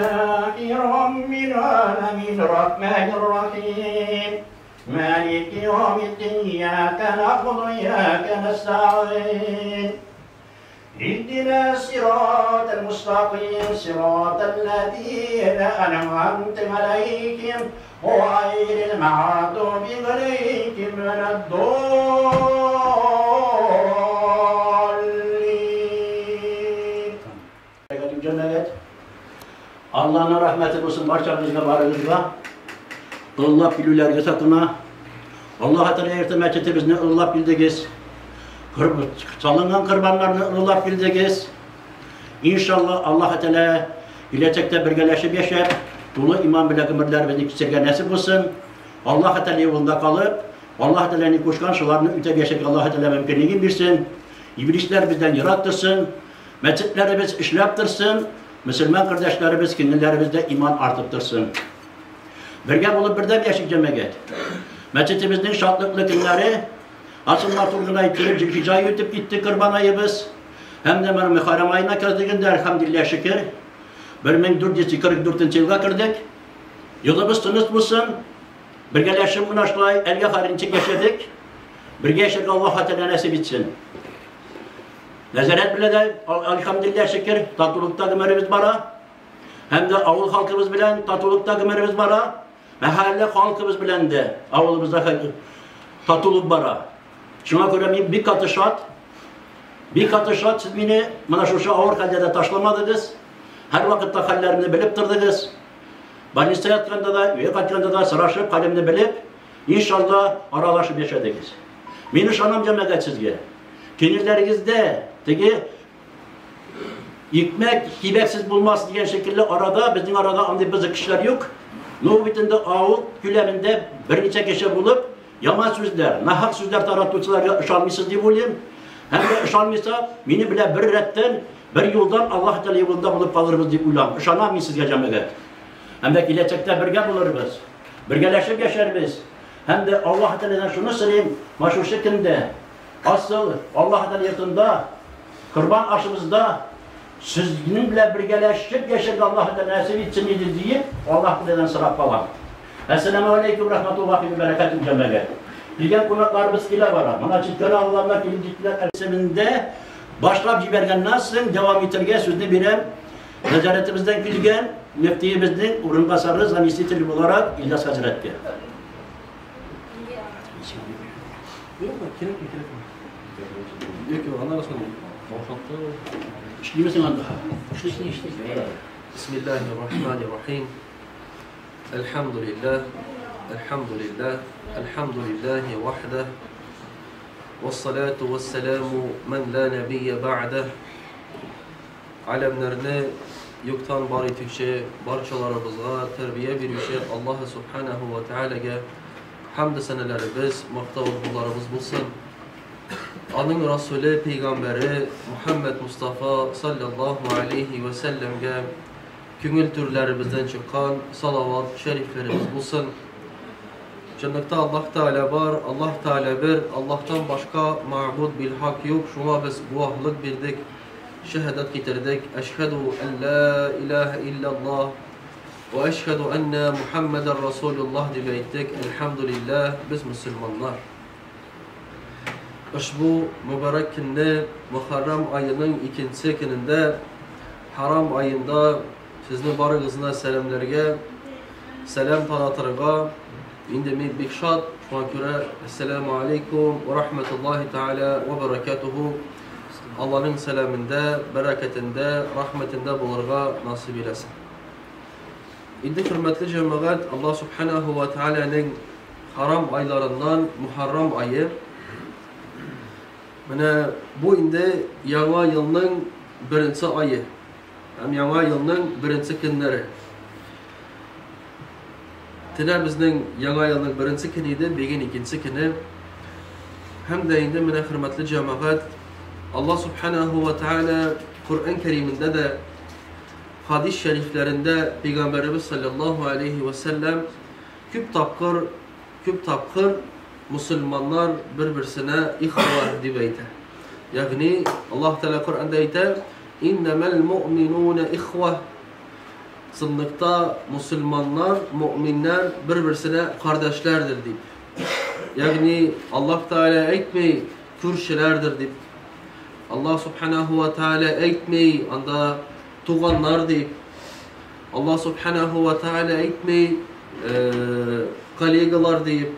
لله رب العالمين الرحمن الرحيم مالك يوم الدين إياك نعبد وإياك نستعين اهدنا الصراط المستقيم صراط الذين أنعمت عليهم غير المغضوب عليهم ولا الضالين. Cemaat, Allah'ın rahmeti olsun barçamızga barımızga. Allah bilülerge satına. Allah Teala erте мәчетебезне ыллап билдегез. Салынган кырбаннарны ыллап билдегез. Иншалла Аллаһ Teala киләчәктә бергәләшеп яшәп, тулы иман белән гомерләребезне кичерергә насип булсын. Аллаһ Teala юлында калып, Аллаһ Teala'ны кушкан шуларны үтәп яшәргә Аллаһ Teala мөмкинлеген бирсен. Иблисләр бездән ерак торсын, мәчетләребез эшләп торсын, мөселман кардәшләребез күңелләребездә иман артып торсын. Бергә булып бердәм яшик җәмәгать. Мәчетебезнең шатлыклы көннәре асыл матур гына иттереп Зөлхиҗә ае үтеп китте Корбан аебыз. Һәм дә менә Мөхәррәм аена кердек инде, әлхәмдүлилләһ шөкер. 1444 елга кердек. Елыбыз тыныч булсын. Бергәләшеп менә шулай әлгә хәзер ничек яшәдек. Бергә яшәргә Аллаһ Тәгалә насип итсен. Нәзарәт белән дә әлхәмдүлилләһ шөкер, татулыкта гомеребез бара. Һәм дә авыл халкыбыз белән татулыкта гомеребез бара. Мәхәллә халкыбыз белән дә авылыбызда татулык бара. Шуңа күрә мин бик каты шат. Бик каты шат, сез мине менә шушы авыр хәлдә дә ташламадыгыз. Һәр вакытта хәлләремне белеп тордыгыз. Больниста ятканда да, өйгә кайтканда да сорашып, хәлемне белеп, иншалла аралашып яшәдегез. Мин ышанам җәмәгать сезгә. Күңелләрегездә теге икмәк кибәксез булмас дигән шикелле арада, безнең арада андый бызык кешеләр юк. Ну бит инде авыл күләмендә берничә кеше булып, яман сүзләр, нахак сүзләр таратучыларга ышанмыйсыз дип уйлыйм. Һәм дә ышанмыйса, мине белән бер рәттән, бер юлдан Аллаһ Тәгалә юлында булып калырбыз дип уйлам. Ышанам мин сезгә җәмәгать. Һәм дә киләчәктә бергә булырбыз. Бергәләшеп яшәрбез. Һәм дә Аллаһ Тәгаләдән шуны сорыйм, менә шушы көндә асыл Аллаһ Тәгалә йортында корбан ашыбызда сезнең белән бергәләшеп яшәргә Аллаһ Тәгалә насип итсен иде диеп, Аллаһ Тәгаләдән сорап калам. Әссәламу алейкум рахматуллахи ва баракатуһ җәмәгать. Килгән кунакларыбыз килә бара. Моңа читкән авыллардан килеп җиттеләр. Исемендә башлап җибәргәннән соң дәвам итәргә сүзне бирәм. Нәзарәтебездән килгән мөфтиебезнең урынбасары заместителе буларак Ильяс хәзрәткә. Юк, кирәкме, кирәкме. Юк, юк, аннан соң башлатты. Эшлимесең анда? Эшли, эшли. Бисмиллахир-рахманир-рахим. Әлхәмдүлилләһ, әлхәмдүлилләһ, әлхәмдүлилләһи вахда. Вассалату вассаламу ман ла набийя бa'да. Аләмнәрне юктан бар итүче, барчаларыбызга тәрбия бирүче Аллаһ субханаһу ва таалагә хамд сәнәләребез, мактауларыбыз булсын. Аның Расуле пәйгамбәре Мухаммад Мустафа саллаллаһу алейхи ва сәлләмгә күңел түрләребездән чыккан салават шәрифләребез булсын. Чынлыкта Аллаһ Тааля бар, Аллаһ Тааля бер, Аллаһтан башка мәгъбуд бил хак юк. Шуңа без гуаһлык бирдек, шәһадәт китердек. Әшһәду ан ла илаһа илляллаһ ва әшһәду анна Мухаммадар Расулуллаһ дип әйттек. Әлхәмдүлилләһ, без мөселманнар. Ошбу мөбарәк көнне Мөхәррәм аеның икенче көнендә, Харам аенда сезне барыгызны сәламләргә, сәлам таратырга инде мин бик шат. Шуңа күрә ассаламу алейкум ва рахматуллаһи тааля ва баракатуху. Аллаһның сәламендә, бәрәкәтендә, рәхмәтендә булырга насыйп иләсен. Инде хөрмәтле җәмәгать, Аллаһ субханаһу ва тааляның харам айларыннан Мухаррам ае. Менә бу инде яңа елның беренче ае һәм яңа елның беренче көннәре. Төнә безнең яңа елның беренче көне иде, бүген икенче көне. Һәм дә инде менә хөрмәтле җәмәгать, Аллаһ субханаһу ва тааля Коръән Кәримендә дә, хадис шәрифләрендә Пәйгамбәребез саллаллаһу алейхи ва сәлләм күп тапкыр, күп тапкыр мусульманнар бер-берсенә ихва дип әйтә. Ягъни Аллаһ Тәгалә Коръәндә әйтә: "Иннамал муъминуна ихва". Чынлыкта мусульманнар, мөэминнәр бер-берсенә кардәшләрдер дип. Ягъни Аллаһ Тәгалә әйтми күршеләрдер дип. Аллаһ Субханаһу ва Тәгалә әйтми анда туганнар дип. Аллаһ Субханаһу ва Тәгалә әйтми коллегалар дип.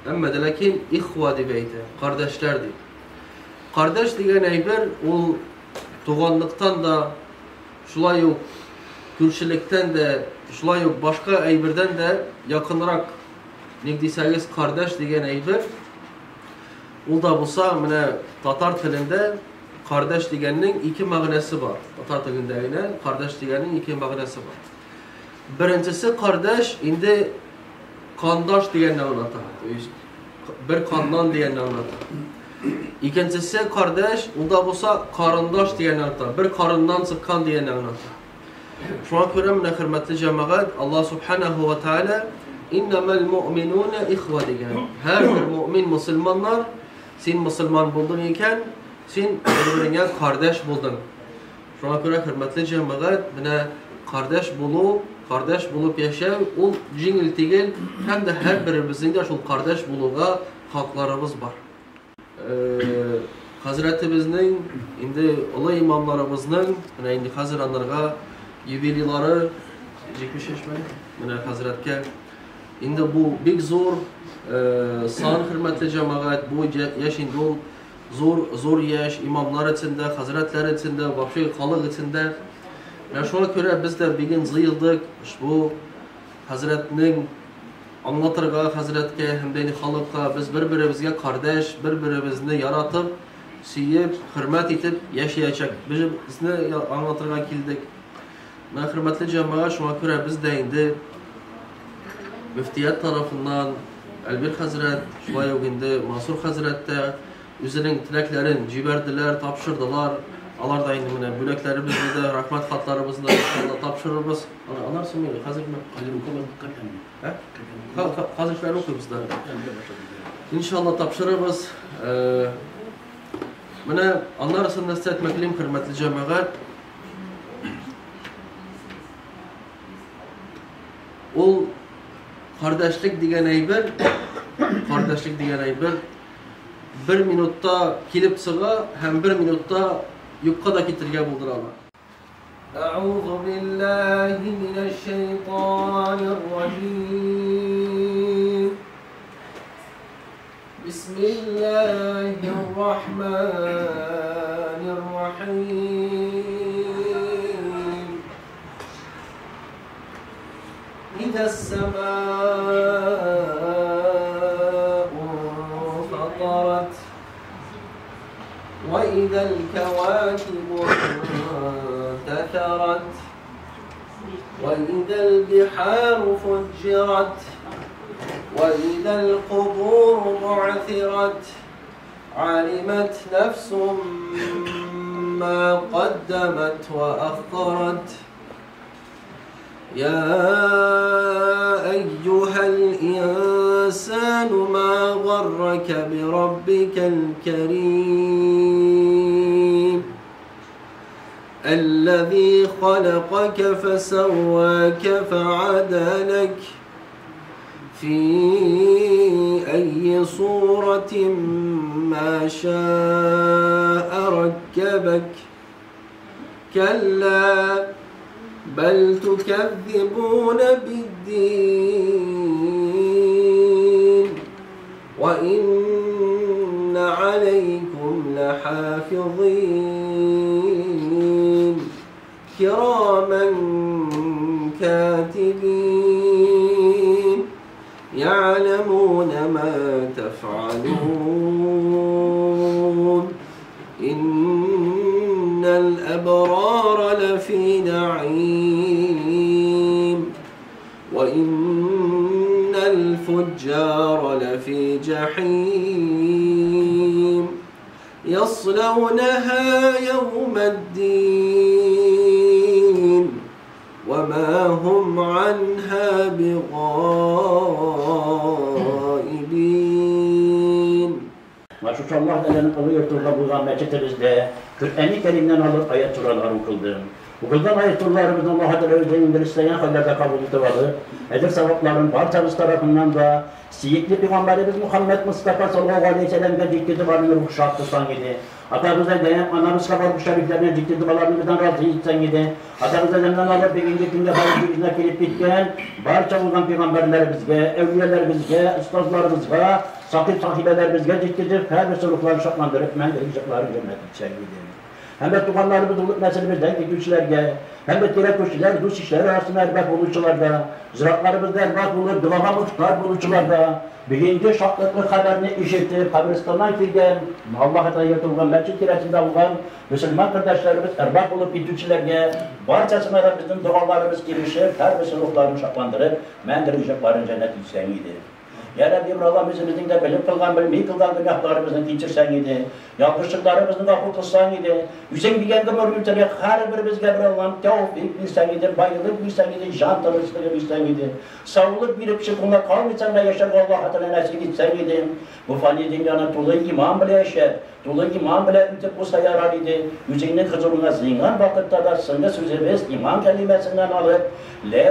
Әмма дә ләкин ихва дип әйтә, кардәшләр дип. Кардәш дигән әйбер ул туганлыктан да, шулай ук күршелектән дә, шулай ук башка әйбердән дә якынрак. Ник дисәгез, кардәш дигән әйбер ул да булса, менә татар телендә кардәш дигәннең ике мәгънәсе бар. Татар телендә генә кардәш дигәннең ике мәгънәсе бар. Беренчесе кардәш инде кандаш дигәнне аңлата. То есть бер каннан дигәнне аңлата. Икенчесе кардәш, ул да булса карындаш дигәнне аңлата. Бер карыннан чыккан дигәнне аңлата. Шуңа күрә менә хөрмәтле җәмәгать, Аллаһ субханаһу ва тааля иннамал муъминуна ихва дигән. Һәрбер муъмин мусульманнар, син мусульман булдың икән, син бер-береңә кардәш булдың. Шуңа күрә хөрмәтле җәмәгать, менә кардәш булу, кардәш булып яшәү ул җиңел түгел, һәм дә һәрберебезнең дә шул кардәш булуга хакларыбыз бар. Хәзрәтебезнең, инде олы имамларыбызның, менә инде хәзер анарга юбилейлары 70 яшьме? Менә хәзрәткә. Инде бу бик зур сан, хөрмәтле җәмәгать, бу яшь инде ул зур, зур яшь имамлар эчендә, хәзрәтләр эчендә, вообще халык эчендә. Менә шуңа күрә без дә бүген җыелдык, ошбу хәзрәтнең аңлатырга хәзрәткә һәм дә халыкка без бер-беребезгә кардәш, бер-беребезне яратып, сөеп, хөрмәт итеп яшәячәк. Безне аңлатырга килдек. Менә хөрмәтле җәмәгать, шуңа күрә без дә инде мөфтият тарафыннан Әлбир хәзрәт, шулай ук инде Мансур хәзрәт тә үзенең теләкләрен җибәрделәр, тапшырдылар. Алар да инде менә бүләкләребезне дә, рәхмәт хатларыбызны да иншалла тапшырырбыз. Аннан соң инде хәзерме? Хәзер шулай укыйбыз да. Иншалла тапшырырбыз. Менә аннарысын нәрсә әйтмәк телим, хөрмәтле җәмәгать. Ул кардәшлек дигән әйбер, кардәшлек дигән әйбер бер минутта килеп чыга һәм бер минутта юкка да китергә булдыра ала. أعوذ بالله من الشيطان الرجيم. بسم الله الرحمن الرحيم. إذا السماء انفطرت وإذا الكواكب انتثرت وإذا البحار فجرت وإذا القبور بعثرت علمت نفس ما قدمت وأخرت. يا أيها الإنسان ما غرك بربك الكريم الذي خلقك فسواك فعدلك في أي صورة ما شاء ركبك. كلا بل تكذبون بالدين وإن عليكم لحافظين كراما كاتبين يعلمون ما تفعلون. إن الأبرار لفي نعيم وإن الفجار لفي جحيم يصلونها يوم الدين وما هم عنها بغائبين. Maşallah Teala'nın ulu yurtunda bulunan meclisimizde Kur'an-ı Kerim'den alıp ayet suralar okuldu. Укылган аятулларыбызны Аллаһ Тәгалә үзенең дөрестәгән хәлләрдә кабул итеп алып, әҗер савапларын барчабыз тарафыннан да сөекле пәйгамбәребез Мухаммәд Мостафа саллаллаһу алейһи вәсәлләмгә җиткезеп аның рух шат кылсаң иде. Атабыз Адәм, анабыз Хава рух шәрифләренә җиткезеп аларны бездән разый итсәң иде. Атабыз Адәмнән алып бүгенге көнгә барып җиренә килеп киткән барча булган пәйгамбәрләребезгә, әүлияләребезгә, остазларыбызга, сахиб-сахибәләребезгә җиткезеп, һәрберсе рухларын шатландырып, мәңгелек җыкларын җәннәт итсәң иде. Һәм дә туганнарыбыз булып нәселебездән китүчеләргә, һәм дә тирә-күршеләр, дус-ишләр арасында әрбах булучыларга, зиратларыбызда әрбах булып, догага мохтаҗ булучыларга, бүгенге шатлыклы хәбәрне ишетеп, каберстаннан килгән, Аллаһы Тәгалә йорты булган мәчет тирәсендә булган мөселман кардәшләребез әрбах булып китүчеләргә, барчасына да безнең догаларыбыз ирешеп, һәрберсе рухларын шатландырып, мәңгелек җыкларын җәннәт итсәң иде. Йә Раббим, Аллам, үзебезнең дә белеп кылган, белми кылган гөнаһларыбызны кичерсәң иде, ялгышлыкларыбызны гафу кылсаң иде, үзең дигән гомер үтәргә һәрберебезгә бер Аллам тәүфик бирсәң иде, байлык бирсәң иде, җан тынычлыгы бирсәң иде, саулык биреп, чыкуына калмыйча гына яшәргә Аллаһы Тәгалә нәсыйп итсәң иде. Бу фани дөньяны тулы иман белән яшәп, тулы иман белән үтеп булса ярар иде. Үзеңнең хозурыңа сыенган вакытта да соңгы сүзебез иман кәлимәсеннән алып, Лә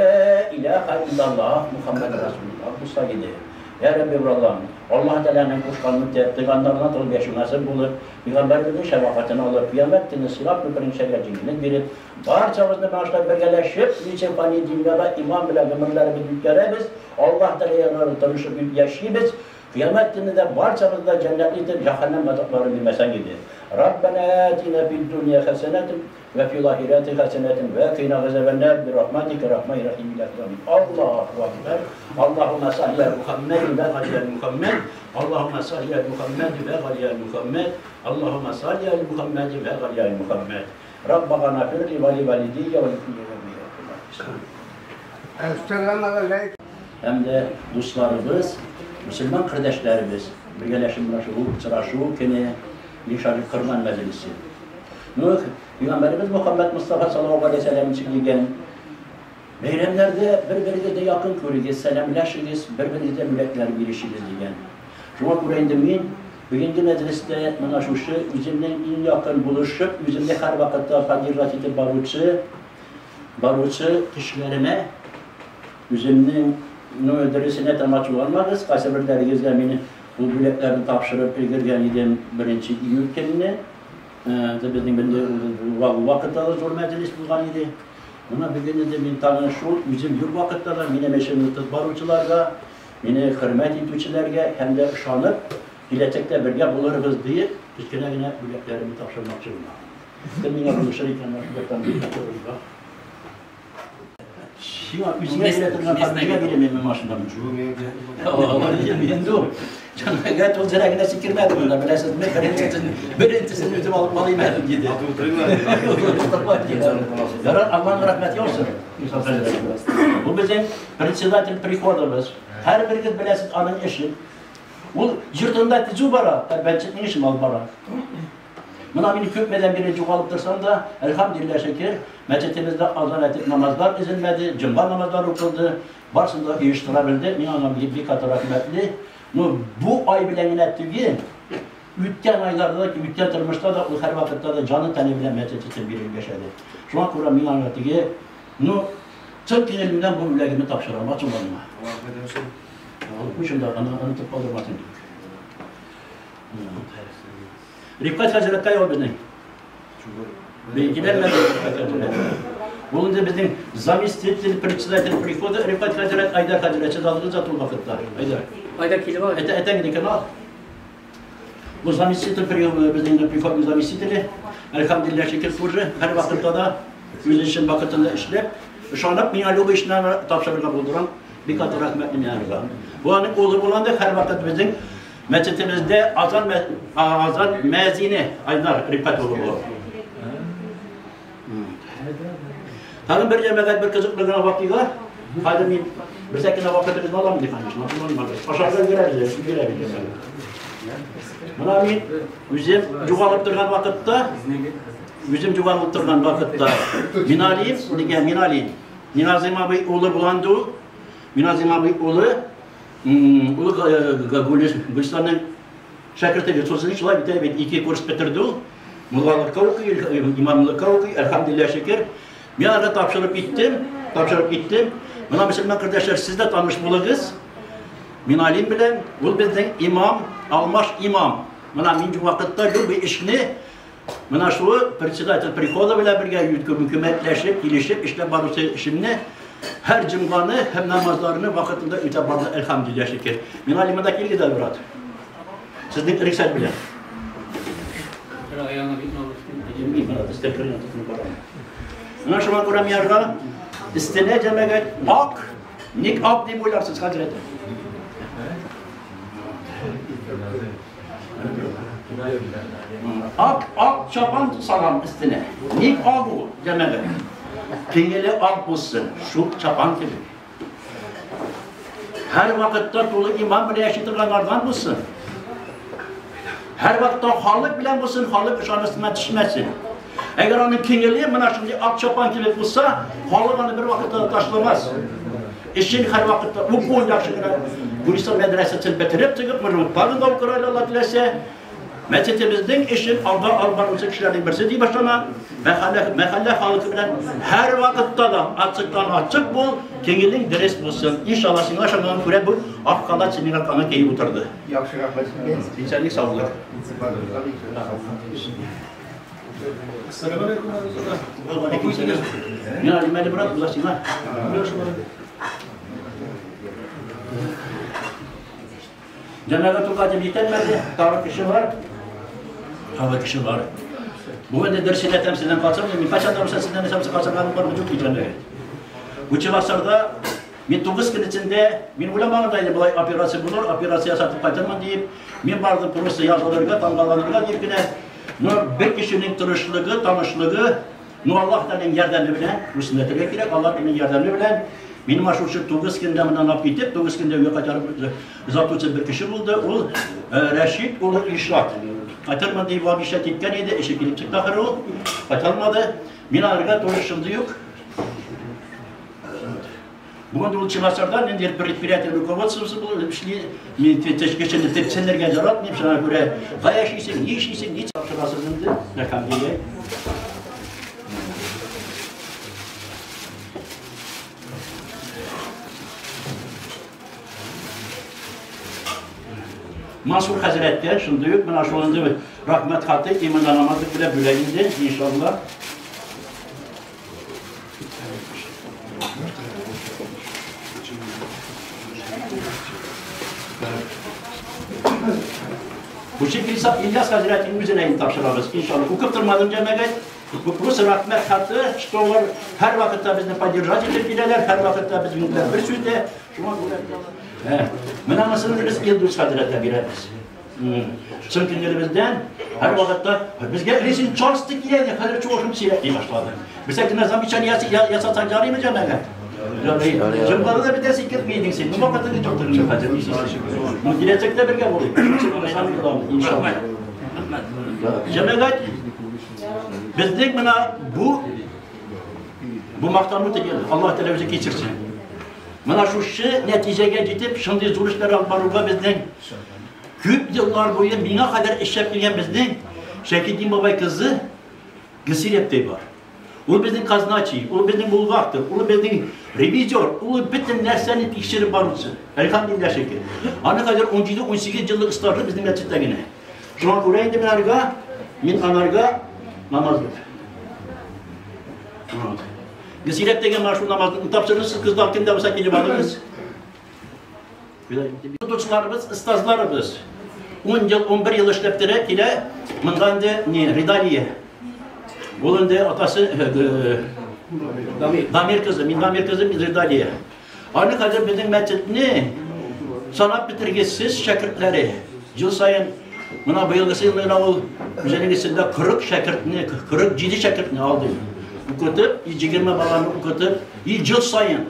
иләһә иллаллаһ Мухаммәд Расулуллаһ булса иде. Йә Рабби Аллам, Аллаһ Тәгаләнең кушканын үтәп, тыйганнарыннан торып яшәү насыйп булып, пәйгамбәребезнең шәфәгатен алып, кыямәт көне сират күперен кичәргә җиңеллек биреп, барчабызны менә шулай бергәләшеп, ничек фани дөньяда иман белән гомерләребезне үткәрәбез, Аллаһ Тәгалә янында тырышып яшибез, Кыямәт көнне дә барчабызны да җәннәтле итеп, җәһәннәм газапларын бирмәсәң иде. Раббәнә атина фид дөнья хәсәнәтен вә фил ахирәти хәсәнәтен вә кыйна газәбәннәр бирахмәтикә рахмәй рәхим иләһ Аллаһу акбәр. Аллаһуммә салли аля Мухаммәд вә галә Мухаммәд. Аллаһуммә салли аля Мухаммәд вә галә Мухаммәд. Аллаһуммә салли аля Мухаммәд вә галә Мухаммәд. Раббана фирли ва ли валидийя ва ли кулли Әссәламу алейкум. Һәм дә дусларыбыз, мөселман кардәшләребез бергәләшеп менә шул очрашу көне Нишани Кырман мәҗлесе. Ну, Пәйгамбәребез Мөхәммәд Мустафа саллаллаһу алейһи вәсәлләм ничек дигән? Бәйрәмнәрдә бер-берегезне якын күрегез, сәламләшегез, бер-берегезгә бүләкләр бирешегез дигән. Шуңа күрә инде мин бүгенге мәҗлестә менә шушы үземнең иң якын булышып, үземне һәрвакытта поддержать итеп баручы баручы кешеләремә үземнең, ну, дөресенә әйтәм, ачуланмагыз, кайсыберләрегезгә мин ул бүләкләрне тапшырып өлгергән идем 1 июль көнне. Безнең инде ул вакытта да зур мәҗлес булган иде. Менә бүген инде мин тагын шул үзем юк вакытта да минем эшемне тотып баручыларга, мине хөрмәт итүчеләргә һәм дә ышанып, киләчәктә бергә булырбыз диеп, кечкенә генә бүләкләремне тапшырмакчы булам. Кем миңа булышыр икән, шул яктан бик матур. Сиңа үзеңә бирә торган хатынга бирәм мин машинамны. Инде ул. Җәмәгать ул зрә генә сикермәде монда, беләсезме? Беренчесен, беренчесен үзем алып калыйм әле, диде. Ярар, Аллаһның рәхмәте яусын. Бу безнең председатель приходыбыз. Һәрберегез беләсез аның эшен. Ул йортында төзү бара, ә мәчетнең эшен алып бара. Мына мин күпмедән бире югалып торсам да, әлхәмдүлилләһ шөкер, мәчетебездә азан әйтеп намазлар өзелмәде, җомга намазлары укылды, барысын да оештыра белде. Мин аңа бик бик каты рәхмәтле. Ну, бу ай белән генә түгел, үткән айларда да, үткән тормышта да ул һәрвакытта да җаны тәне белән мәчет өчен бирелеп яшәде. Шуңа күрә мин аңа теге, ну, чын күңелемнән бу бүләгемне тапшырам, ачуланма. Алып куй шунда, аны онытып калдырмасын. Рифкать хәзрәт кая ул безнең? Киләлмәде Рифкать хәзрәт. Ул инде безнең заместитель председатель прихода Рифкать хәзрәт, Айдар хәзрәт сез алдыгыз зат ул вакытта. Айдар. Айдар килеп ал. Әтә әтәң инде кем ал? Бу заместитель безнең приходный заместителе. Әлхәмдүлилләһ шөкер тоже һәр вакытта да үз эшен вакытында эшләп, ышанып миңа любой эшне тапшырырга булдырам. Бик каты рәхмәтле мин аңарга. Бу аның улы булганда һәрвакыт безнең мәчетебездә азан азан мәзине Айдар Рифкать улы була. Тагын бер җәмәгать бер кызыклы гына вакыйга. Хәзер мин бер сәкенә вакытыгызны алам дип, конечно, ачуланмагыз. Ашарга өлгерәбез, өлгерәбез. Менә мин үзем югалып торган вакытта, үзем югалып торган вакытта Миналиев дигән Миналиев, Миназим абый улы булган ул. Миназим абый улы улы Гөлстанның шәкерте бит. Сосын шулай бит, бит ике курс бетерде ул. Муллалыкка укый, имамлыкка укый, әлхәмдүлилләһ шөкер. Мин аны тапшырып киттем, тапшырып киттем. Менә мөселман кардәшләр, сез дә таныш булыгыз. Мин Алим белән, ул безнең имам, алмаш имам. Менә мин вакытта любой эшне менә шул председатель прихода белән бергә хөкүмәтләшеп, килешеп эшләп баручы эшемне һәр җомганы һәм намазларны вакытында үтәп барды, әлхәмдүлилләһ шөкер. Мин Алим монда килгез әле, брат. Сезнең рөхсәт белән. Менә шуңа күрә миярга өстенә җәмәгать ак, ник ак дип уйларсыз, хәзрәт? Ак, ак чапан салам өстенә. Ник ак ул, җәмәгать? Күңеле ак булсын, шул чапан кебек. Һәр вакытта тулы иман белән яши торганнардан булсын. Һәр вакытта халык белән булсын, халык ышанычына төшмәсен. Әгәр аның күңеле менә шундый ак чапан кебек булса, халык аны бер вакытта да ташламас. Эшен һәр вакытта укуын яхшы гына Гөлистан мәдрәсәсен бетереп чыгып, менә тагын да укыр әле Алла теләсә. Мәчетебезнең эшен алга алып баручы кешеләрнең берсе дип башлана. Мәхәллә, мәхәллә халкы белән һәр вакытта да ачыктан ачык бул, күңелең дөрес булсын. Иншалла, сиңа ышанганга күрә бу ак халат синең аркаңа киеп утырды. Яхшы, рәхмәт сезгә. Исәнлек, саулык. Мин Алимәле брат, була сиңа. Җәмәгать укатып җитәлмәде, тагы кеше бар. Тагы кеше бар. Бүген дә дөрес әйтәм, сездән качырмыйм. Мин кайчан да булса сездән нәрсә качырганым бармы, юк җәмәгать. Бу гасырда мин 9 көн эчендә, мин уйламаган да идем, болай операция булыр, операция ясатып кайтырмын диеп. Мин бардым просто язылырга, тамгаланырга дип кенә. Но бер кешенең тырышлыгы, танышлыгы, ну Аллаһ Тәгаләнең ярдәме белән, үсенә кирәк, Аллаһ Тәгаләнең ярдәме белән минем шушы 9 көндә моннан алып китеп, 9 көндә өйгә кайтарып озатучы бер кеше булды. Ул Рәшид улы Илшат. Кайтырмын дип обещать иткән иде, эше килеп чыкты ахыры ул. Кайталмады. Мин аларга тоже шундый юк. Бүген ул Чебасарда ниндидер предприятие руководствосы булып эшли. Мин кешене тепсенергә яратмыйм, шуңа күрә кая эшлисең, ни эшлисең, ни тапшырасыз инде. Әлхәмдүлилләһ. Мансур хәзрәткә шундый ук менә шундый рәхмәт хаты иманда намазы белән бүләк инде, иншалла. Бу Ильяс хәзрәтнең үзенә инде тапшырабыз, иншалла. Укып тормадым җәмәгать. Бу просто рәхмәт хаты, что алар һәр вакытта безне поддержать итеп киләләр, һәр вакытта безнең белән бер сүздә. Шуңа күрә менә монысын без Илдус хәзрәткә бирәбез. Чын күңелебездән һәр вакытта безгә ресин часто килә, хәзер чуашым сөйләп башлады. Безгә кенә замечание ясасаң ярыймы җәмәгать? Ярый. Җомгада да битә сикертмейдең син. Ну вакытың юктыр инде хәзер. Ну киләчәктә бергә булыйк. Иншалла. Җәмәгать, безнең менә бу мактану түгел, Аллаһ Тәгалә үзе кичерсен. Менә шушы нәтиҗәгә җитеп, шундый зур эшләр алып баруга безнең күп еллар буе миңа кадәр эшләп килгән безнең Шәйхетдин бабай кызы Гөлсирәптәй бар. Ул безнең казначий, ул безнең бухгалтер, ул безнең ревизор, ул бөтен нәрсәне тикшереп баручы. Әлхәмдүлилләһ шөкер. Аны хәзер 17-18 еллык стажы безнең мәчеттә генә. Шуңа күрә инде мин аларга, мин аларга намазлык. Гөлсирәп дигән менә шул намазны тапшырырсыз, кызлар кемдә булса килеп алыгыз. Укытучыларыбыз, остазларыбыз 10 ел, 11 ел эшләп тора килә. Монда инде не Ридалия. Ул инде атасы Дамир кызы, мин Дамир кызы, мин Ридалия. Аны хәзер безнең мәчетне санап бетергесез шәкертләре. Ел саен менә быелгысы елны ул үзенең эчендә 40 шәкертне, 47 шәкертне алды. Укытып, 20 баланы укытып, ел саен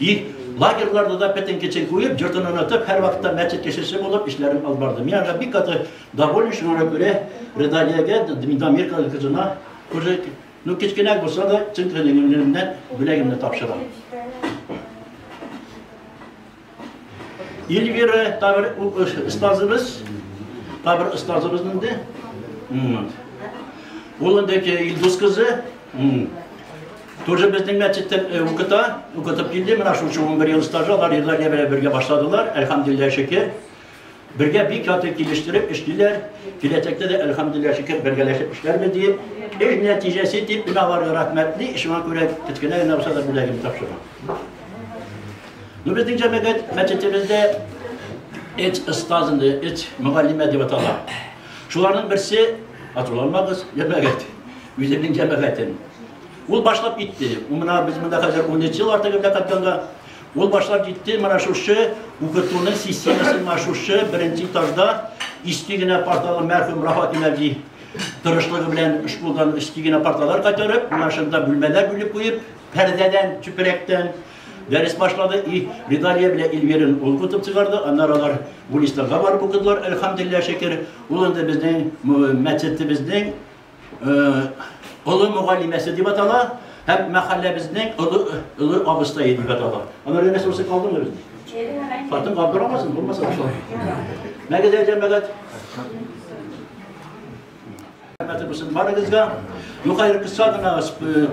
И лагерьларда да бөтен кечен куеп, йортын онытып, һәр вакытта мәчет кешесе булып эшләрен алып барды. Мин аңа бик каты доволен, шуңа күрә Редалиягә, Дамир кызына уже, ну, кечкенә булса да, чын күңелемнән бүләгемне тапшырам. Эльвира, тагы бер остазыбыз, тагы бер остазыбыз инде. Ул инде Илдус кызы. Тоже безнең мәчеттән укыта, укытып килде. Менә шушы 11 ел стажы, алар Ридалия белән бергә башладылар. Әлхәмдүлилләһ шөкер. Бергә бик ятып килештереп эшлиләр. Киләчәктә дә әлхәмдүлилләһ шөкер бергәләшеп эшләрбез диеп. Эш нәтиҗәсе дип мин аларга рәхмәтле, шуңа күрә кечкенә генә булса да бүләгемне тапшырам. Ну, безнең җәмәгать мәчетебездә эч остаз инде, эч мөгаллимә дип атала. Шуларның берсе, ачуланмагыз, җәмәгать, үземнең җәмәгатем. Ул башлап китте. Ул менә без монда хәзер 13 ел артык эшләп кайтканга, ул башлап китте менә шушы укытуның системасын менә шушы беренче этажда иске генә порталы мәрхүм Рафат Имәди тырышлыгы белән школдан иске генә порталар кайтарып, менә шунда бүлмәләр бүлеп куеп, пәрдәдән, чүпрәктән дәрес башлады. И Ридалия белән Эльвирын ул укытып чыгарды. Аннары алар Гулистанга барып укыдылар. Әлхәмдүлилләһ шөкер. Ул инде безнең мәчетебезнең олы мөгаллимәсе дип атала һәм мәхәлләбезнең олы олы абыстае дип атала. Аннары нәрсә булса калдымы безнең? Хатын калдырамасын, булмаса шулай. Мәгәзә җәмәгать. Рәхмәт булсын барыгызга. Ну, хәер, кыска гына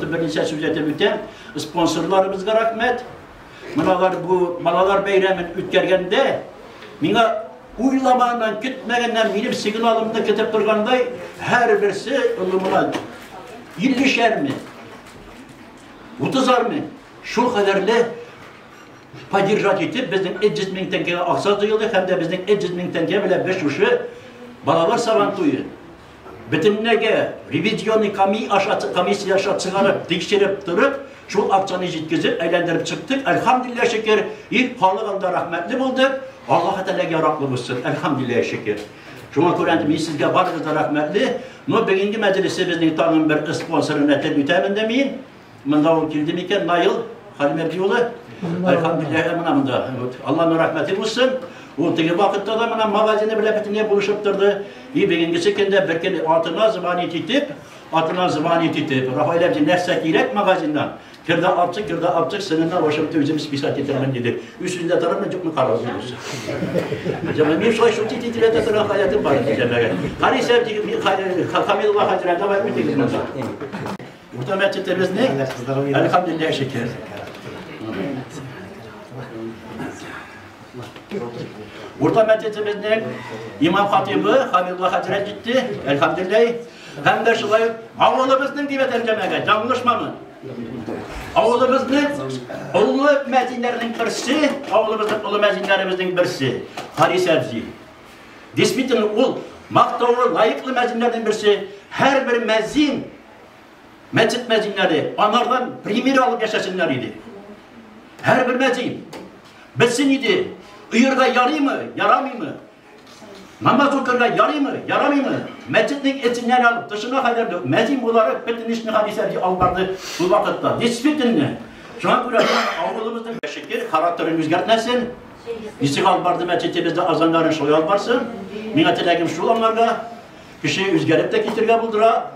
берничә сүз әйтеп үтәм. Спонсорларыбызга рәхмәт. Менә алар бу балалар бәйрәмен үткәргәндә миңа уйламаганнан, көтмәгәннән минем сигналымны көтеп торгандай һәрберсе олымына 50-шәрме, 30-армы шул кадәрле поддержать итеп безнең 300 мең тәңкәгә акча җыелды һәм дә безнең 300 мең тәңкә белән без шушы балалар сабан туе бөтенләйгә ревизионный комиссия аша чыгарып, тикшереп торып, шул акчаны җиткезеп, әйләндереп чыктык. Әлхәмдүлилләһ шөкер, и халык анда рәхмәтле булды. Аллаһ Тәгаләгә яраклы булсын. Әлхәмдүлилләһ шөкер. Шуңа күрә инде мин сезгә барыгыз да рәхмәтле. Но бүгенге мәҗлесебезнең тагын бер спонсорын әйтеп үтәмен дә мин. Монда ул килде микән? Наил Халимәбди улы. Әлхәмдүлилләһ, менә монда. Аллаһның рәхмәте булсын. Ул теге вакытта да менә магазины белән бөтенләй булышып торды. И бүгенгесе көндә бер көн атына звонить итеп, атына звонить итеп, Рафаэль әбзи нәрсә кирәк магазиннан? Керде апчык, керде апчык, сынына башымты үзем списать итермен диде. Үз сүзендә торырмын, юкмы карармын. Җәмәгать, мин шулай шутить ителә дә торган халәтем бар иде җәмәгать. Харис әбзи, Хамилулла хәзрәт, давай үтегез монда. Урта мәчетебезнең әлхәмдүлилләһ шөкер. Урта мәчетебезнең имам хатибы Хамилулла хәзрәт җитте, әлхәмдүлилләһ. Һәм дә шулай авылыбызның дип әйтәм җәмәгать, яңлышмамын. Авылыбызның олы мәзиннәренең берсе, авылыбызның олы мәзиннәребезнең берсе Харис әбзи. Действительно, ул мактаулы, лаеклы мәзиннәрнең берсе. Һәрбер мәзин, мәчет мәзиннәре анардан пример алып яшәсеннәр иде. Һәрбер мәзин белсен иде, ыерга ярыймы, ярамыймы? Намаз укырга ярыймы, ярамыймы? Мәчетнең эченнән алып тышына кадәр мәзин буларак бөтен эшне Харис әбзи алып барды ул вакытта. Действительно, шуңа күрә авылыбызның шөкер характерын үзгәртмәсен. Ничек алып барды мәчетебездә азаннарын шулай алып барсын. Миңа теләгем шул аңарга. Кеше үзгәреп тә китергә булдыра.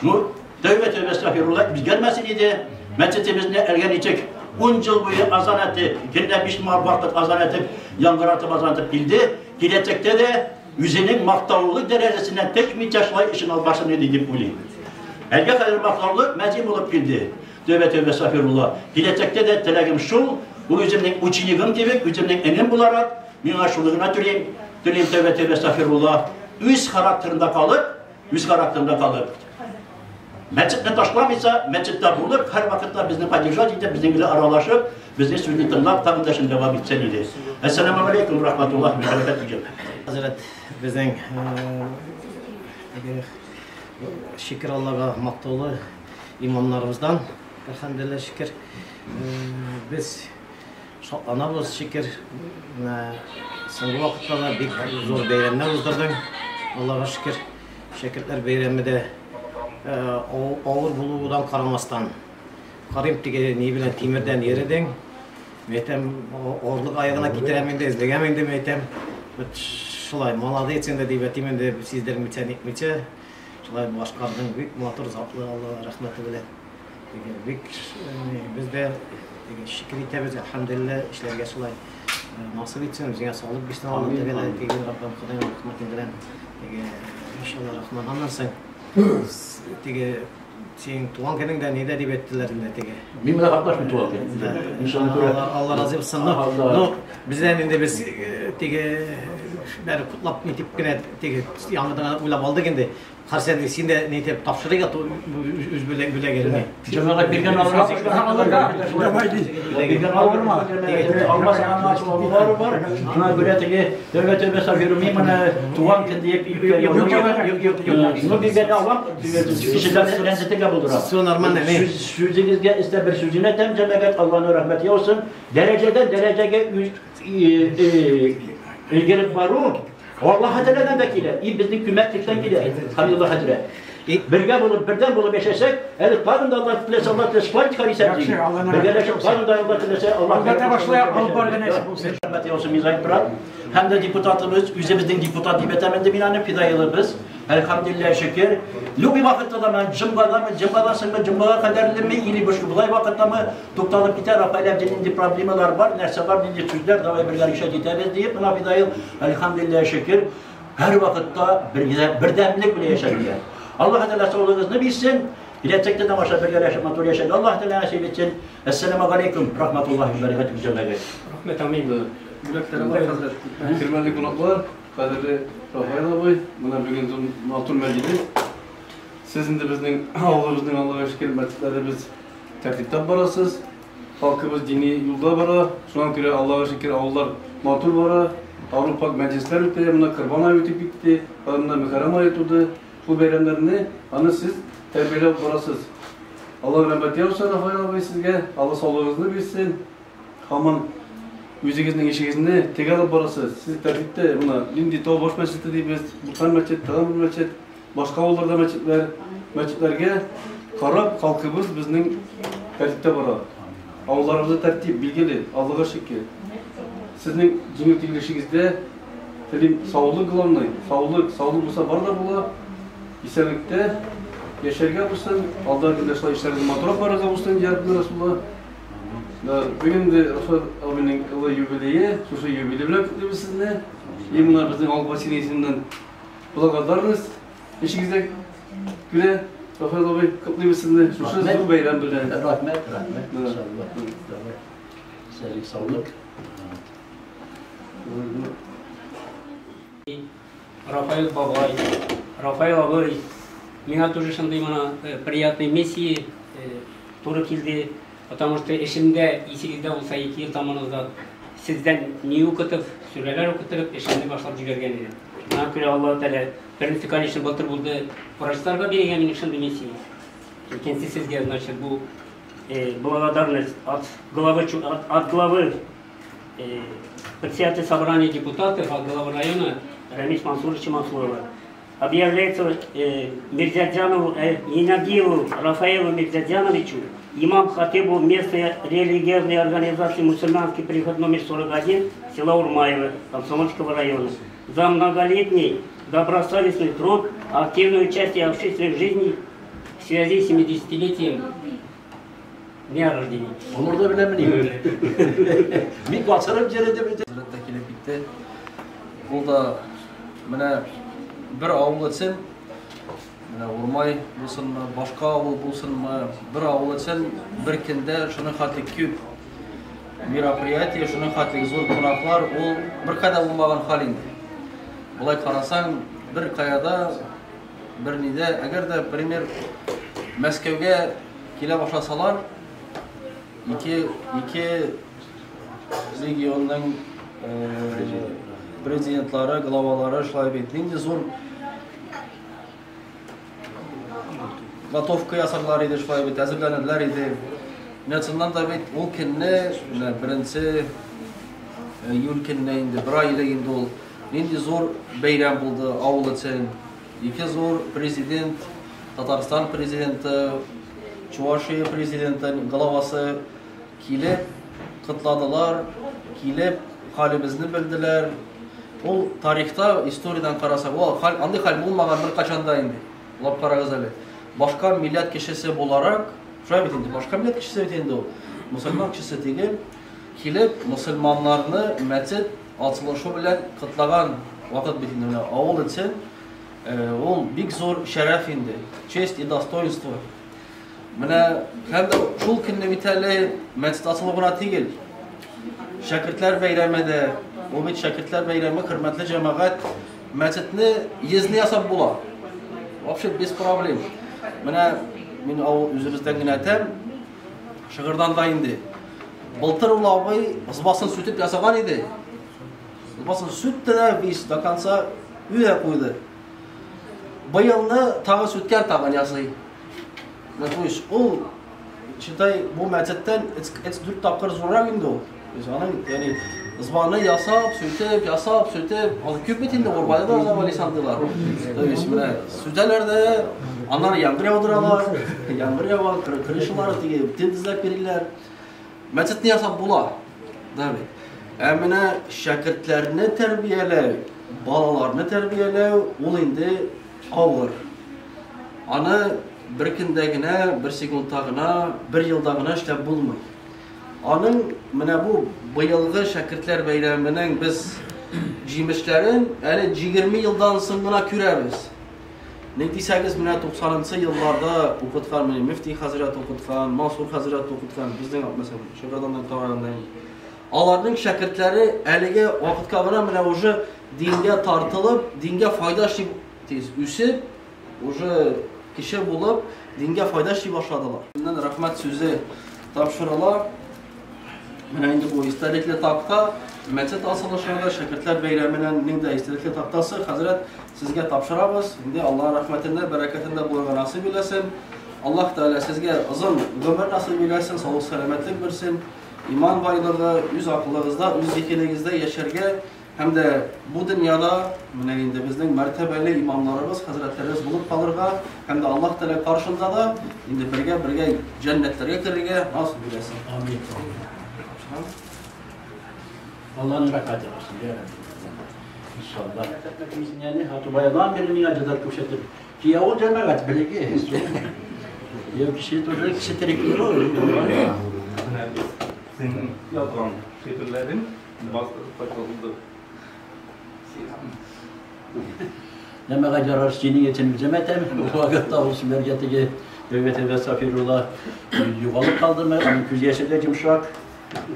Ну, тәүбә тәүбә әстәгъфирулла, үзгәрмәсен иде. Мәчетебезне әлгә ничек 10 ел буе азан әйтеп, көндә 5 вакыт азан әйтеп, яңгыратып азан әйтеп килде. Киләчәктә дә үзенең мактаулы дәрәҗәсеннән төшмичә шулай эшен алып барсын иде дип уйлыйм. Әлгә хәзер мактаулы мәзин булып килде. Тәүбә тәүбә әстәгъфирулла. Киләчәктә дә теләгем шул, ул үземнең ученикым кебек, үземнең энем буларак, миңа шуны гына телим, телим тәүбә тәүбә әстәгъфирулла. Үз характерында калып, үз характерында калып. Мәчетне ташламыйча, мәчеттә булып, һәр вакытта безне поддержать итеп, безнең белән аралашып, безнең сүзне тыңлап, тагын да эшен дәвам итсен иде. Әссәламу алейкум рахматуллаһи ва баракатуһ. Хәзрәт, безнең шикер Аллага мактаулы имамнарыбыздан, әлхәмдүлилләһ шикер. Без шатланабыз, шикер. Менә соңгы вакытта да бик зур бәйрәмнәр уздырдың. Аллага шикер. Шәкертләр бәйрәме дә авыр булудан карамастан, карыйм теге ни белән тимердән йөредең. Мин әйтәм, авырлык аягына китерәм инде, эзләгәм инде, мин әйтәм. Вот шулай, молодец инде дип әйтим инде, сиздермичә, нитмичә. Шулай башкардың, бик матур, затлы, Алла рәхмәте белән. Бик без дә шөкер итәбез, әлхәмдүлилләһ, эшләргә шулай насыйп итсен, үзеңә саулык бирсен, Алла Тәгалә, теге Раббым Ходай рәхмәте белән. Теге иншалла рахман. Аннан соң теге Синең туган көнеңдә нидә дип әйттеләр инде теге. Мин менә катнашмыйм туган көн. Мин күрә. Алла разый булсын. Ну, бездән инде без теге бәре котлап нитеп кенә теге яңадан уйлап алдык инде. Харсен син дә нитеп тапшырыйк үз бүләгеңне. Җәмәгать биргән алырга. Биргән алырма. Алмас аның бар. Шуңа күрә теге тәүбә тәүбә сафиру мин менә туган көн диеп Юк, юк, юк, юк. Ну биргән алам, кешеләр рәнҗетергә булдыра. Все нормально, не? Сүзегезгә истә бер сүзенә тәм җәмәгать Аллаһның рәхмәте яусын. Дәрәҗәдән дәрәҗәгә өлгереп бару Аллаһ Тәгаләдән дә килә, и безнең күмәклектән килә. Хамдуллаһ хәзрәт. Бергә булып, бердәм булып яшәсәк, әле тагын да Аллаһ теләсә, Аллаһ теләсә, шулай чыгар исәп ди. Бергәләшеп, тагын да Аллаһ теләсә, Аллаһ Аллаһ башлай алып барган нәрсә булсын. Рәхмәт яусын Мирзаев брат. Һәм дә депутатыбыз, үзебезнең депутат дип әйтәм инде мин аны, фидаилыбыз. Әлхәмдүлилләһ шөкер. Любый вакытта да мен җомгадамы, җомгадан соңмы, җомгага кадәрлеме, или болай вакыттамы тукталып китә, Рафаэль әбди нинди проблемалар бар, нәрсә бар, нинди сүзләр, давай бергә решать итәбез диеп, менә фидаил, әлхәмдүлилләһ шөкер, һәр вакытта бердәмлек белән яшәргә. Аллаһ Тәгалә саулыгыгызны бирсен, киләчәктә дә маша бергәләшеп матур яшәргә Аллаһ Тәгалә насыйп итсен. Әссәламу алейкум, рахматуллаһи ва баракатуһ җәмәгать. Рәхмәт, амин. Бүләкләре бар, хәзрәт. Хөрмәтле кунаклар, кадерле Рафаэль абый, менә бүген зур матур мәҗлес. Сез инде безнең авылыбызның Аллага шөкер мәчетләребез тәртиптә барасыз. Халкыбыз дини юлда бара. Шуңа күрә Аллага шөкер авыллар матур бара. Аврупа мәҗлесләр үтә, менә Корбан ае үтеп китте, менә Мөхәррәм ае туды. Шул бәйрәмнәрне аны сез тәрбияләп барасыз. Алла рәхмәт яусын, Рафаэль абый сезгә. Алла саулыгыгызны бирсен. Һаман үзегезнең эшегезне төгәл алып барасыз. Сез тәртиптә менә нинди тау баш мәчете дибез, Бурхан мәчет, тагын бер мәчет, башка авылларда мәчетләр, мәчетләргә карап халкыбыз безнең тәртиптә бара. Авылларыбызда тәртип билгеле, Аллага шөкер. Сезнең җиңел түгел эшегездә телим саулык главный, саулык, саулык булса бар да була. Исәнлектә яшәргә булсын, алда көндә шулай эшләрегез матуррак барырга булсын, я Рабби Расулла. Бүген инде Рафаэль абыйның олы юбилее, шушы юбилей белән котлыйбыз сезне. И менә безнең авыл поселениесеннән благодарность эшегездә күрә, Рафаэль абый, котлыйбыз сезне шушы зур бәйрәм белән. Рәхмәт, рәхмәт. Сәлик саулык. Рафаэль бабай, Рафаэль абый, миңа тоже шундый менә приятный миссия туры килде, потому что эшемдә исегездә булса 2 ел тому назад сездән не укытып, сүрәләр укытып, эшемне башлап җибәргән идем. Шуңа күрә Аллаһ Тәгалә беренче, конечно, былтыр булды врачларга биргән минем шундый миссия. Икенче сезгә, значит, бу благодарность от главы председателя собрания депутатов, от главы района Рамис Мансуровича Мансурова. Объявляется Мирзядянову, Енагиеву Рафаэлу Мирзядяновичу, имам хатыбу местной религиозной организации «Мусульманский приход номер 41» села Урмаево Комсомольского района за многолетний добросовестный труд, активное участие в общественной жизни в связи с 70-летием дня рождения. Олар да беләм мин. Батырып җирдә бит. Хәзрәт тә килеп китте. Ул да менә бер авыл өчен, менә Урмай булсынмы, башка авыл булсынмы, бер авыл өчен бер көндә шуның хәтле күп мероприятие, шуның хәтле зур кунаклар, ул беркайда булмаган хәл инде. Болай карасаң, бер каяда, бер нидә, әгәр дә, пример, Мәскәүгә килә башласалар, ике регионның президентлары, главалары шулай бит. Нинди зур готовка ясарлар иде, шулай бит, әзерләнерләр иде. Менә чыннан да бит ул көнне, менә 1 июль көнне инде, бер ай элек инде ул нинди зур бәйрәм булды авыл өчен. Ике зур президент, Татарстан президенты, Чувашия президенты главасы килеп котладылар, килеп хәлебезне белделәр. Ул тарихта, историядән карасак, ул хәл, андый хәл булмаган бер качан да инде. Улап карагыз әле. Башка милләт кешесе буларак, шулай бит инде, башка милләт кешесе бит инде ул. Мусульман кешесе түгел, килеп мусульманнарны мәчет ачылышы белән котлаган вакыт бит инде. Менә авыл өчен ул бик зур шәрәф инде, честь и достоинство. Менә һәм дә шул көнне бит әле мәчет ачылу гына түгел. Шәкертләр бәйрәме дә, ул бит шәкертләр бәйрәме, хөрмәтле җәмәгать, мәчетне йөзне ясап була. Вообще без проблем. Менә мин авыл үзебездән генә әйтәм, Шыгырдан да инде. Былтыр ул абый ызбасын сүтеп ясаган иде. Ызбасын сүтте дә весь до конца өйдә куйды. Быелны тагы сүткән тагын ясый. Ну, то есть ул, считай, бу мәчеттән эц дүрт тапкыр зуррак инде ул. То есть аның, ягъни, ызбаны ясап, сүтеп, ясап, сүтеп, аны күп бит инде, Урбайда да ызба лисандылар. То есть менә сүтәләр дә, аннары яңгыр яудыралар, яңгыр ява, крышалары теге тент эзләп йөриләр. Мәчетне ясап була. Да бит. Ә менә шәкертләрне тәрбияләү, балаларны тәрбияләү ул инде авыр. Аны бер көндә генә, бер секундта гына, бер елда гына эшләп булмый. Аның менә бу быелгы шәкертләр бәйрәменең без җимешләрен әле 20 елдан соң гына күрәбез. Ник дисәгез, менә 90 елларда укыткан, менә Мөфти хәзрәт укыткан, Мансур хәзрәт укыткан, безнең мәсәлән, Шыгырданнан таралган. Аларның шәкертләре әлеге вакытка гына менә уже дингә тартылып, дингә файда эшли тиз үсеп, уже кеше булып, дингә файда эшли башладылар. Моннан рәхмәт сүзе тапшырыла. Менә инде бу истәлекле такта, мәчет ачылышында шәкертләр бәйрәменең дә истәлекле тактасы, хәзрәт, сезгә тапшырабыз. Инде Аллаһ рәхмәтендә, бәрәкәтендә булырга насыйп иләсен. Аллаһ Тәгалә сезгә озын гомер насыйп иләсен, саулык, сәламәтлек бирсен. Иман байлыгы, үз акылыгызда, үз зиһенегездә яшәргә һәм дә бу дөньяда менә инде безнең мәртәбәле имамнарыбыз, хәзрәтләребез булып калырга һәм дә Аллаһ Тәгалә каршында да инде бергә-бергә җәннәтләргә керергә насыйп иләсен. Амин. Аллаһның рәхмәте булсын, я Рабби. Иншалла. Үзенә Хатубайдан бирле миңа җәза күрсәтеп. Кияү җәмәгать белеге. Кияү кеше тоже кеше тереклеге ул. Менә синең язган шигырьләрең бастырып кайтарылды. Нәмәгә ярар синең өчен үзем әйтәм. Ул вакытта ул сүләргә теге Дәүләт Сафирулла югалып калдымы, аның күз яше дә йомшак.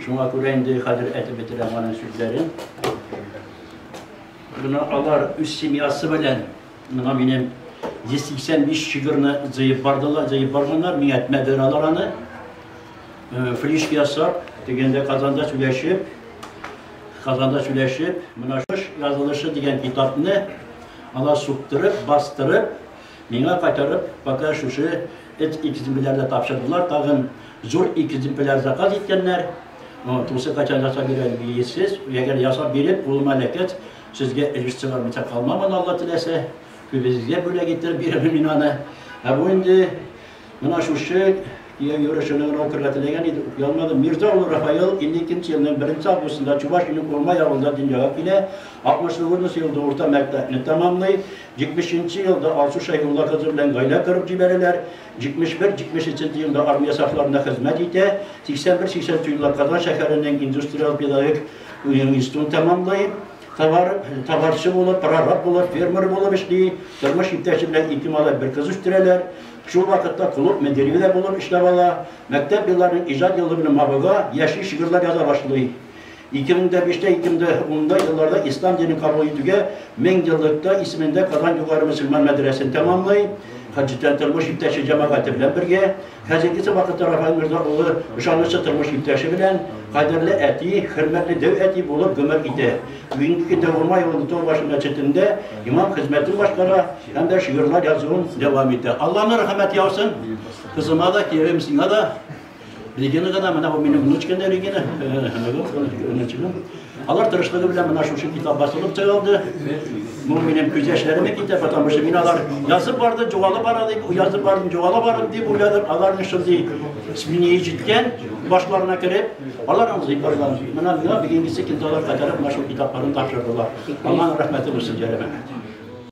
Шуңа күрә инде хәзер әйтеп бетерәм аның сүзләрен. Менә алар үз семьясы белән менә минем 185 шигырьне җыеп бардылар, җыеп барганнар, миңа әйтмәделәр алар аны. Флиш ясап, дигәндә Казанда сөйләшеп, Казанда сөйләшеп, менә шуш язылышы дигән китапны алар суктырып, бастырып, миңа кайтарып, пока шушы эт экземплярда тапшырдылар, тагын зур экземпляр заказ иткәннәр. Тусы качан ясап бирә билгесез, әгәр ясап биреп, кулыма эләккәч, сезгә өлеш чыгармыйча калмамын, Алла теләсә, күбегезгә бүләк иттереп бирермен мин аны. Ә бу инде менә шушы кияү йөрүчене генә укырга теләгән иде, укый алмады. Мирза улы Рафаэл 52 елның 1 августында Чувашиянең Урмай авылында дөньяга килә. 69 елда урта мәктәпне тәмамлый. 70 елда Алсу Шәйхулла кызы белән гаилә корып җибәрәләр. 71-73 елда армия сафларында хезмәт итә. 81-83 еллар Казан шәһәренең индустриаль педагогик институтын тәмамлый. Товарчы булып, прораб булып, фермер булып эшли. Тормыш иптәше белән ике малай, бер кыз үстерәләр. Шул вакытта клуб мөдире дә булып эшләп ала. Мәктәп елларының иҗат елы белән мавыга, яши шигырьләр яза башлый. 2005-тә, 2010-да елларда ислам динен кабул итүгә 1000 еллыкта исемендә Казан югары мөселман мәдрәсәсен тәмамлый. Хәҗиттән тормыш иптәше җәмәгате белән бергә. Хәзергесе вакытта Рафаэль Мирза улы ышанычлы тормыш иптәше белән кадерле әти, хөрмәтле дәү әти булып гомер итә. Бүгенге көндә Урмай авылының Тау башы мәчетендә имам хезмәтен башкара һәм дә шигырьләр язуын дәвам итә. Аллаһның рәхмәте яусын. Кызыма да, киявем сиңа да. Регина гына, менә бу минем внучкам да Регина, внучкам. Алар тырышлыгы белән менә шушы китап басылып чыгылды. Бу минем күз яшьләремә китә, потому что мин алар язып барды, югалып бара дип, язып бардым, югала барды дип уйладым. Аларның шундый мнение җиткән, башларына кереп, алар аңлый барган. Менә миңа бүгенгесе көндә алар кайтарып менә шул китапларын тапшырдылар. Аллаһның рәхмәте булсын, җәмәгать.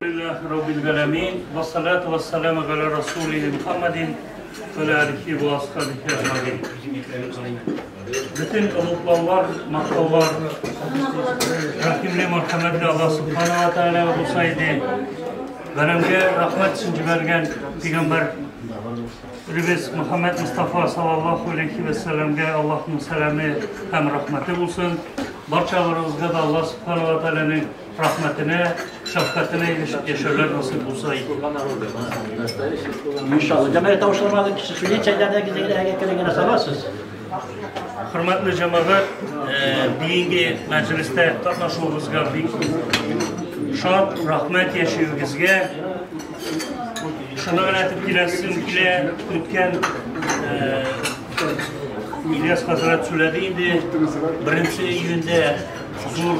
Лиллахи раббил галәмин, вассалату вассаламу аля расулихи Мухаммадин ва аля алихи ва асхабихи әҗмәгин. Бөтен олуглаулар, мактаулар рәхимле, мәрхәмәтле Аллаһ субхана ва тааля булса иде. Галәмгә рәхмәт өчен җибәргән пәйгамбәр Пәйгамбәребез Мөхәммәд Мостафа саллаллаһу алейхи вә сәлләмгә Аллаһның сәламе һәм рәхмәте булсын. Барчаларыбызга да Аллаһ субхана ва тәгаләнең рәхмәтенә, шәфкатенә ирешеп яшәүләр насыйп булса иде. Иншалла. Җәмәгать тавышлармады кеше сөйли, чәйләрдә гизегенә әгәр генә саласыз. Хөрмәтле җәмәгать, бүгенге мәҗлестә катнашуыгызга бик шат, рәхмәт яшәвегезгә. Шуны гына әйтеп киләсем килә, үткән Ильяс хәзрәт сөйләде инде, 1 июньдә зур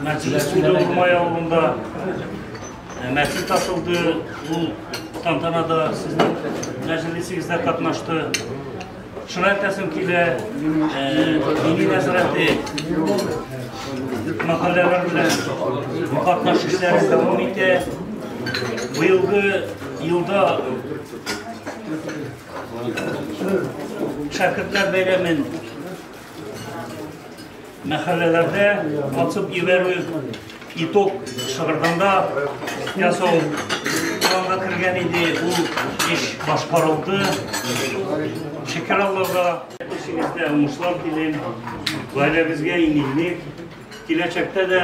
мәҗлес булды Урмай авылында. Мәчет ачылды, ул тантанада сезнең мәҗлесегездә катнашты. Шуны әйтәсем килә, дини нәзарәте мәхәлләләр белән катнаш эшләрен дәвам итә. Быелгы елда шәкертләр бәйрәмен мәхәлләләрдә ачып җибәрү итог Шыгырданда ясау планга кергән иде, ул эш башкарылды. Шөкер Аллага, эшегездә уңышлар телим, гаиләгезгә иминлек, киләчәктә дә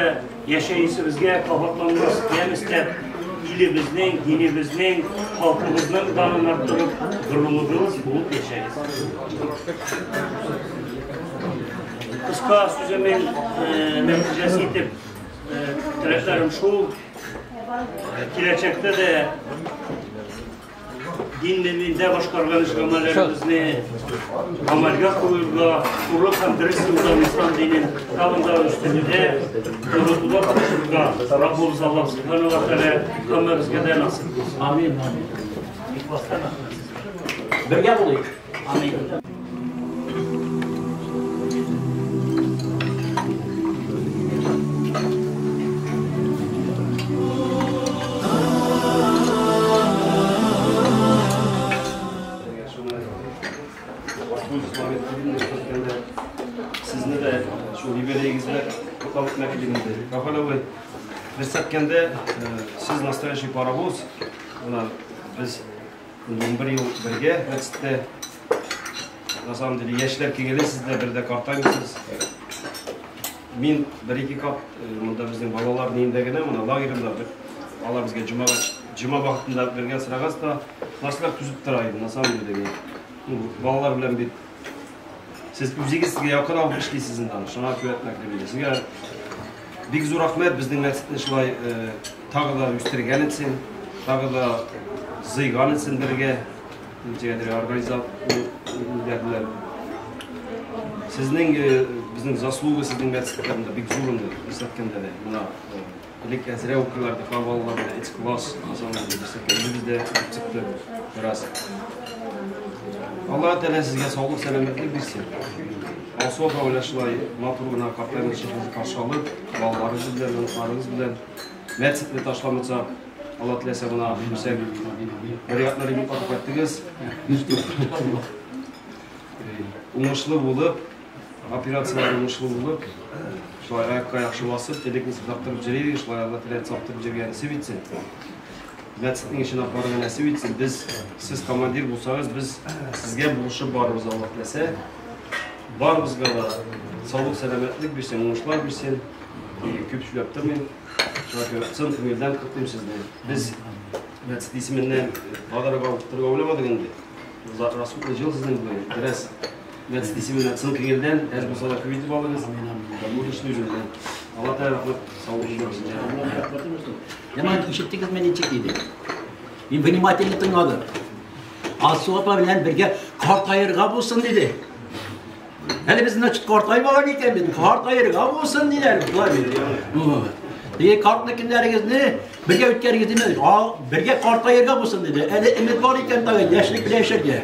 яшәешебезгә кабатланмас ямь өстәп, илебезнең, динебезнең, халкыбызның данын арттырып, горурлыгыбыз булып яшәгез. Кыска сүземнең нәтиҗәсе итеп теләкләрем шул, киләчәктә дә дин мөминдә башкарган эш гамәлләребезне гамәлгә куюга, туры һәм дөрес юлдан ислам динен тагын да үстерүдә, ныгытуда тырышырга Раббыбыз Аллаһ субхана ва тәгалә һәммәбезгә дә насыйп булсын. Амин. Бергә булыйк. Амин. Сезне дә шул юбилеегез белән котлап үтмәк идем инде. Рафаэль абый, дөрес әйткәндә, сез настоящий паровоз. Менә без 11 ел бергә мәчеттә. На самом деле, яшьләр киңеле сездә, бер дә картаймыйсыз. Мин бер-ике кат монда безнең балалар ниендә генә, моны лагерында бер алар безгә җомга вакытында бергә сорагач та, нәрсәләр түзеп тора иде, на самом деле. Балалар белән бит сез үзегез сезгә якын алып эшлисез инде аны, шуңа күрә әйтмәк. Сезгә бик зур рәхмәт, безнең мәчетне шулай тагы да үстергән өчен, тагы да зыйган өчен бергә, ничәдер организатор белән. Сезнең безнең заслуга сезнең мәчеткә монда бик зур инде, күрсәткәндә дә. Менә элек әзрәк укыйлар дип балалар белән эч класс, үзебез дә чыкты бераз. Аллаһ Тәгалә сезгә саулык, сәламәтлек бирсен. Алсу апа белән шулай матур гына картаймыйча каршы алып, балаларыгыз белән, оныкларыгыз белән мәчетне ташламыйча, Алла теләсә моны күрсәк, бер якны ремонт алып кайттыгыз. Уңышлы булып, операцияләр уңышлы булып, шулай аякка яхшы басып, элекне саптырып йөрик, шулай Алла теләсә саптырып йөргән насыйп итсен. Мәчетнең эшен алып барырга насыйп итсен. Без, сез командир булсагыз, без сезгә булышып барырбыз, Алла теләсә. Барыбызга да саулык, сәламәтлек бирсен, уңышлар бирсен. Күп сөйләп тормыйм. Шуңа күрә чын күңелдән котлыйм сезне. Без мәчет исеменнән подарок алып торырга уйламадык инде. Расхутлы җыл сезнең бүген. Бераз мәчет исеменнән чын күңелдән, әз булса да күп итеп алыгыз. Бу эшне үзеннән. Алла Тәгалә рәхмәт, саулык бирсен. Яман ишеттегезме ничек диде? Мин внимательно тыңладым. Алсу апа белән бергә картаерга булсын диде. Әле без значит картаймаган икән бит. Картаерга булсын диде. Болай бит. Диге картлык көннәрегезне бергә үткәрегез димәдек. Бергә картаерга булсын диде. Әле өмет бар икән тагын яшьлек белән яшәргә.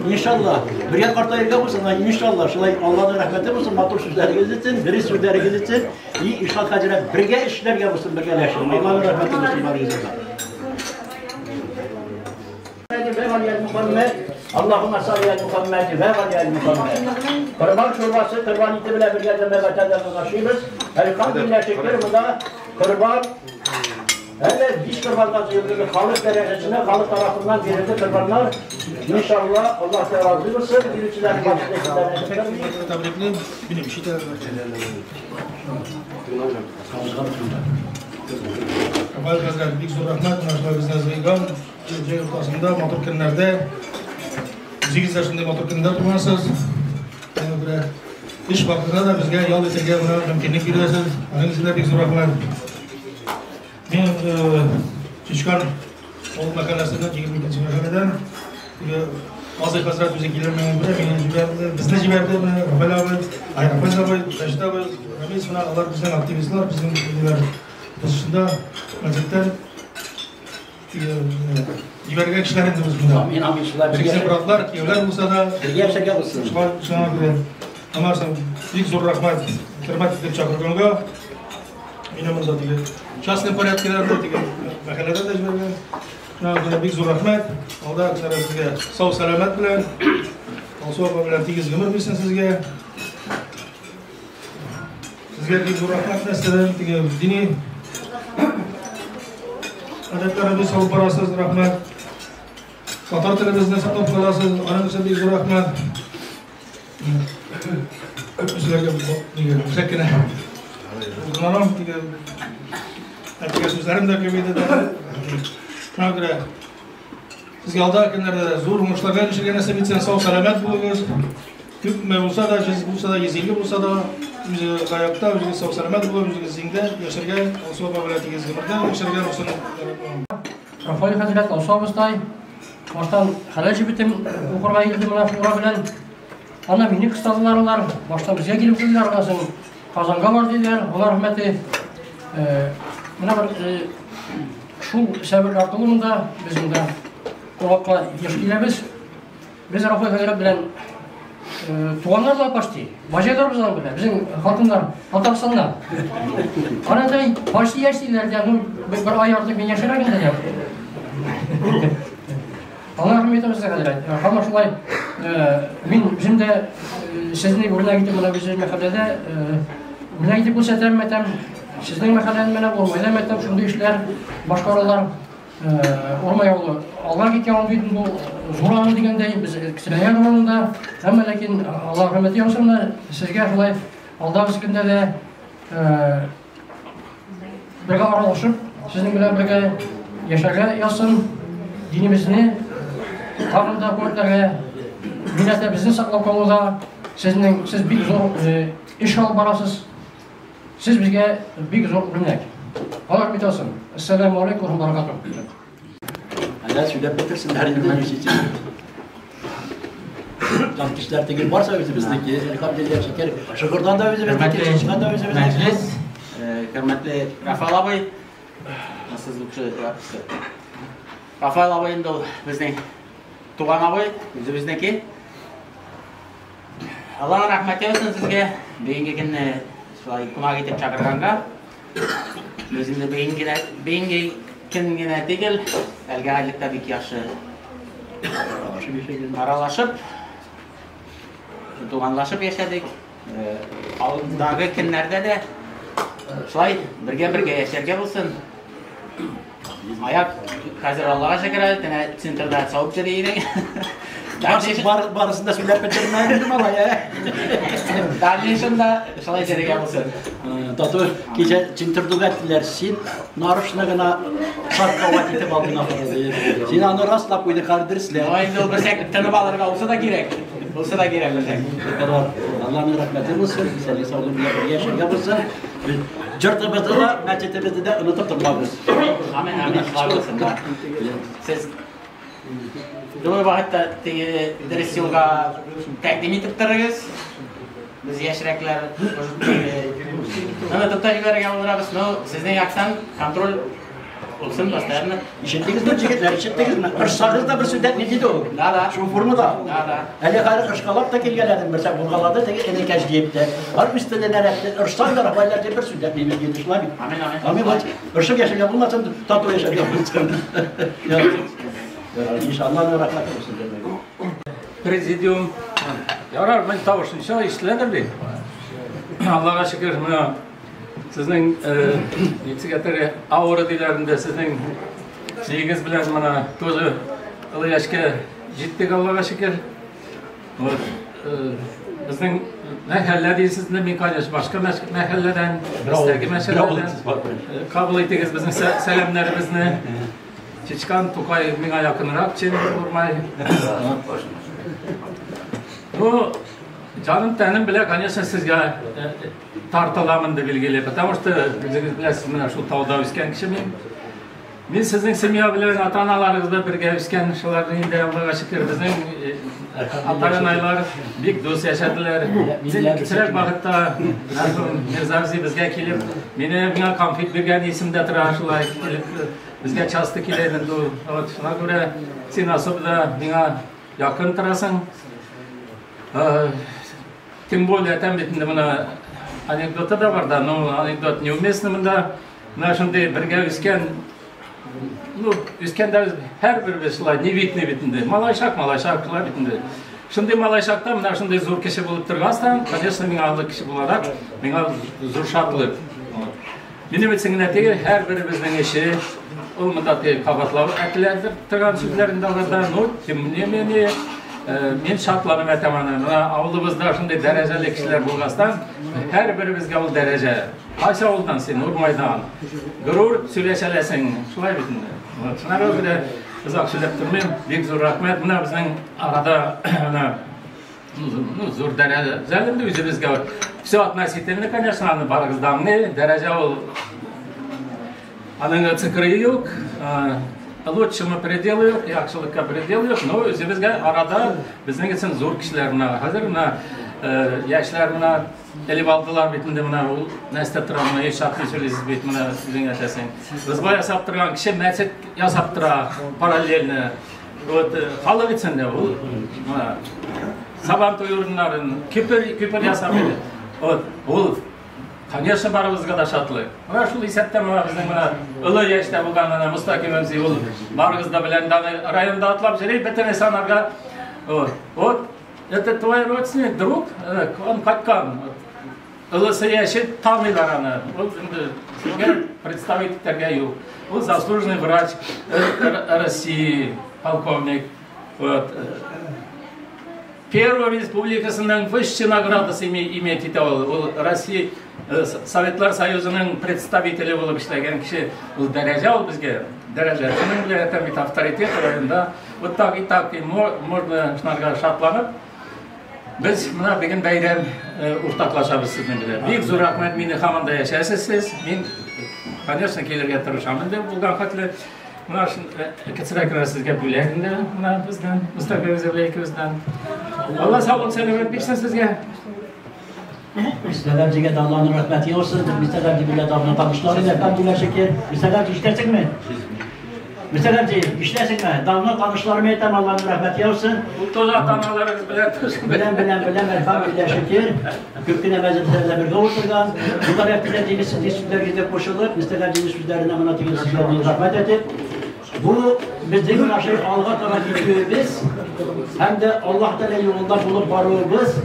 Иншалла, бергә картаерга булсын, иншалла. Шулай Аллаһның рәхмәте булсын, матур сүзләрегез өчен, дөрес сүзләрегез өчен. И Илшат хәзрәт бергә эшләргә булсын, бергәләшеп. Аллаһның рәхмәте булсын барыгызга. Аллаһумма салли аля Мухаммад ва аля Мухаммад. Корбан шурбасы, корбан ите белән бергә җәмәгать катнашыбыз. Әлхәмдүлилләһ, шөкер, монда корбан Әле 5 корбанга җыелды халык дәрәҗәсенә, халык тарафыннан бирелде корбаннар. Иншалла, Аллаһ разый булсын, бирүчеләрнең башына Тәбриклим. Минем ишетә. Рафаэль хәзрәт, бик зур рәхмәт, менә шулай безне җыйган, җәй уртасында, матур көннәрдә, үзегез дә шундый матур көндә тугансыз. Шуңа күрә эш вакытында да безгә ял итәргә менә мөмкинлек бирәсез. Аның өчен дә бик зур рәхмәт. Мин Чичкан авыл мәхәлләсеннән, 22 мәхәлләдән, теге Азый хәзрәт үзе килермен күрә, мине җибәрде, безне җибәрде, менә Рафаэль абый, ай, Рафаэль абый, Рәшит абый, Рамис, менә алар безнең активистлар, безнең ниләр, без шунда мәчеттән җибәргән кешеләр инде без монда. Амин, амин, шулай бергә. Безнең братлар, кияүләр булса да, Бергә яшәргә булсын. Шуңа шуңа күрә аңа соң бик зур рәхмәт, хөрмәт итеп чакырганга. Мине монда теге частный порядкаларда теге мәхәлләдә дә җибәргән. Шуңа күрә бик зур рәхмәт. Алда көннәрдә сезгә сау сәламәт белән, Алсу апа белән тигез гомер бирсен сезгә. Сезгә бик зур рәхмәт нәрсәдән теге дини гадәтләребез алып барасыз, рәхмәт. Татар телебезне саклап каласыз, аның өчен бик зур рәхмәт. Күп сүзләргә нигә үзәк кенә. Узгынарам теге әйтергә сүзләрем дә күп иде дә. Шуңа күрә сезгә алда көннәрдә дә зур уңышларга ирешергә насыйп итсен, сау сәламәт булыгыз. Күпме булса да, 100 булса да, 150 булса да, үзегез аякта, үзегез сау сәламәт булып, үзегез зиңдә яшәргә, Алсу апа белән тигез гомердә яшәргә булсын. Рафаэль хәзрәт, Алсу абыстай, баштан хәләл җебетем укырга килде менә шура белән. Ана мине кыстадылар алар, баштан безгә килеп килделәр, аннан соң Казанга бар диделәр, алар рәхмәте. Менә бер шул сәбәп аркылы монда без монда кунакка еш киләбез. Без Рафаэль хәзрәт белән туганнар да почти, баҗайларыбыз аның белән, безнең хатыннар Татарстаннан. Ана да почти яшиләр дә, ну, бер ай артык мин яшәрәк инде. Алла рәхмәт итә безгә хәзрәт. Һәм шулай мин үзем дә сезне үрнәк итеп менә безнең мәхәлләдә үрнәк итеп күрсәтәм, әйтәм, сезнең мәхәлләне менә Урмайда мәктәп шундый эшләр башкаралар. Урмай авылы алга киткән авыл бит инде ул, зур авыл дигәндәй, без кечкенә урынында. Әмма ләкин Алла рәхмәте яусын менә сезгә шулай алдагы көндә дә бергә аралашып, сезнең белән бергә яшәргә язсын, динебезне тагын да куәтләргә, милләтебезне саклап калуда сезнең, сез бик зур эш алып барасыз. Сез безгә бик зур үрнәк. Алла рәхмәт яусын. Ассаламу алейкум ва баракатуһ. Әллә сөйләп бетерсеннәр инде ничек. Там кешеләр теге барса үзебезнеке, әлхәмдүлилләһ, шикәр. Шыгырдан да үзебезнеке, Чичкан да үзебезнеке. Мәҗлес, хөрмәтле Рафаэл абый, сез бу кеше Рафаэл абый инде ул безнең туган абый, үзебезнеке. Аллаһның рәхмәте булсын сезгә, бүгенге көнне шулай кунак итеп чакырганга. Без инде бүгенге көн генә түгел, әлгә айлыкта бик яхшы аралашып, туганлашып яшәдек. Алдагы көннәрдә дә шулай бергә-бергә яшәргә булсын. Аяк хәзер Аллага шөкер әле, тәнә центрда савып йөри идең. Барысын да сөйләп бетермә инде, малай, ә? Дальнейшем да шулай йөрергә булсын. Тату кичә центрда әйттеләр, син нарочно гына шартлавать итеп алдың ахыры. Син аны раслап куйдың, хәзер дөресләп. Ой, инде ул берсәк тынып алырга булса да кирәк. Булса да кирәк берсәк. Аллаһның рәхмәте булсын, исәнлек саулык белән бергә яшәргә булсын. Без йортыбызны да, мәчетебезне дә онытып тормабыз. Амин, амин, шулай булсын. Сез Думаю, вакытта теге дөрес юлга тәкъдим итеп торыгыз. Без яшьрәкләр, может, онытып та җибәрергә булырабыз, но сезнең яктан контроль булсын постоянно. Ишеттегезме, егетләр, ишеттегезме? Ыршсагыз да бер сүз әйтми диде ул. Да, да. Шул формада. Да, да. Әле хәзер ышкалап та килгән берсә булгалады, теге энекәш диеп тә. Бар үз теленә рәхмәт, ыршсаң да Рафаэльләр дип бер сүз әйтмибез диде, шулай бит. Амин, амин. Амин, вот. Ыршып яшәргә булмасын, тату яшәргә булсын. Иншалла, рәхмәт булсын. Президиум. Ярар, мин тавышын иншалла ишетеләдер бит. Аллага шөкер, менә Сезнең ничек әйтергә, авыры диләр инде, сезнең нигез белән менә тоже олы яшькә җиттек, Аллага шөкер. Вот, безнең мәхәллә дисез, мин, конечно, башка мәхәлләдән, Бистәге мәхәлләдән. Кабул итегез безнең сәламнәребезне. Чичкан Тукай миңа якынрак, чем Урмай. Ну, җаным тәнем белә, конечно, сезгә тартылам инде, билгеле, потому что үзегез беләсез, менә шул тауда үскән кеше мин. Мин сезнең семья белән, ата-аналарыгыз белән бергә үскән, шуларның инде, Аллага шөкер, безнең ата-аналар бик дус яшәделәр. Мин кечерәк вакытта мәрхүм Мирза абзый безгә килеп, мине миңа конфет биргән исемдә тора, шулай килеп, безгә часто килә иде ул. Вот, шуңа күрә син особенно миңа якын торасың. Тем более, әйтәм бит инде, менә анекдоты да бар да, но анекдот неуместный монда. Менә шундый бергә үскән, ну, үскәндә без һәрберебез шулай невидный бит инде. Малайчак, малайчак шулай бит инде. Шундый малайчакта менә шундый зур кеше булып торгастан, конечно, миңа олы кеше буларак, миңа зур шатлык. Минем өчен генә түгел, һәрберебезнең эше, ул монда теге кабатлау әйтелә торган сүзләр инде аларда, но тем не менее, мин шатланып әйтәм аны. Менә авылыбызда шундый дәрәҗәле кешеләр булгастан, һәрберебезгә ул дәрәҗә. Кайсы авылдан син? Урмайдан. Горур сөйләшәләсең. Шулай бит инде. Вот. Шуңа күрә озак сөйләп тормыйм. Бик зур рәхмәт. Менә безнең арада менә, ну, зур дәрәҗә инде үзебезгә. Все относительно, конечно, аны барыгыз да аңлый. Дәрәҗә ул аның цифры юк. Лучшему предел юк, яхшылыкка предел юк, но үзебезгә арада безнең өчен зур кешеләр менә. Хәзер менә яшьләр менә элеп алдылар бит инде, менә ул нәрсә тора, менә еш шактый сөйлисез бит, менә үзең әйтәсең. Ызба ясап торган кеше мәчет ясап тора параллельно. Вот халык өчен дә ул менә Сабан туй урыннарын, күпер, күпер ясап иде. Вот, ул, конечно, барыбызга да шатлык. Менә шул исәптән менә безнең менә олы яшьтә булган менә Мустаким абзый, ул барыгыз да белән районда атлап йөри, бөтен санарга. Вот, вот это твой родственник, друг, он кайткан. Олысы яше таныйлар аны. Ул инде сезгә представить итәргә юк. Ул заслуженный врач России, полковник. Вот. Первый республикасының высший наградасы иметь итә ул. Ул Россия Советлар Союзының представителе булып эшләгән кеше. Ул дәрәҗә ул безгә. Дәрәҗә. Шуның белән әйтәм бит, авторитет районда. Вот так и так и можно шунарга шатланып. Без менә бүген бәйрәм уртаклашабыз сезнең белән. Бик зур рәхмәт, мине һаман да яшәсез сез. Мин, конечно, килергә тырышам инде булган хәтле. Менә кечерәк кенә сезгә бүләк инде, менә бездән, Мустафа белән икебездән. Алла саулык сәламәт бирсен сезгә. Мистәләр дигән Алланың рәхмәте яусын. Мистәләр дип белән давно танышлар иде, әлхәмдүлилләһ шөкер. Мистәләр ишетәсеңме? Мистәләр ди, ишетәсеңме? Давно танышларым әйтәм, Алланың рәхмәте яусын. Ул тоже ата-аналарыгыз белән. Беләм, беләм, беләм, әлхәмдүлилләһ шөкер. Күп кенә мәҗлесләрдә бергә утырган. Бу тарафта дини сүзләргә кушылып, Мистәләр дини сүзләренә моны дигән сүзләрне рәхмәт әйтеп, бу безнең менә шул алга таба китүебез һәм дә Аллаһ Тәгалә юлында булып баруыбыз,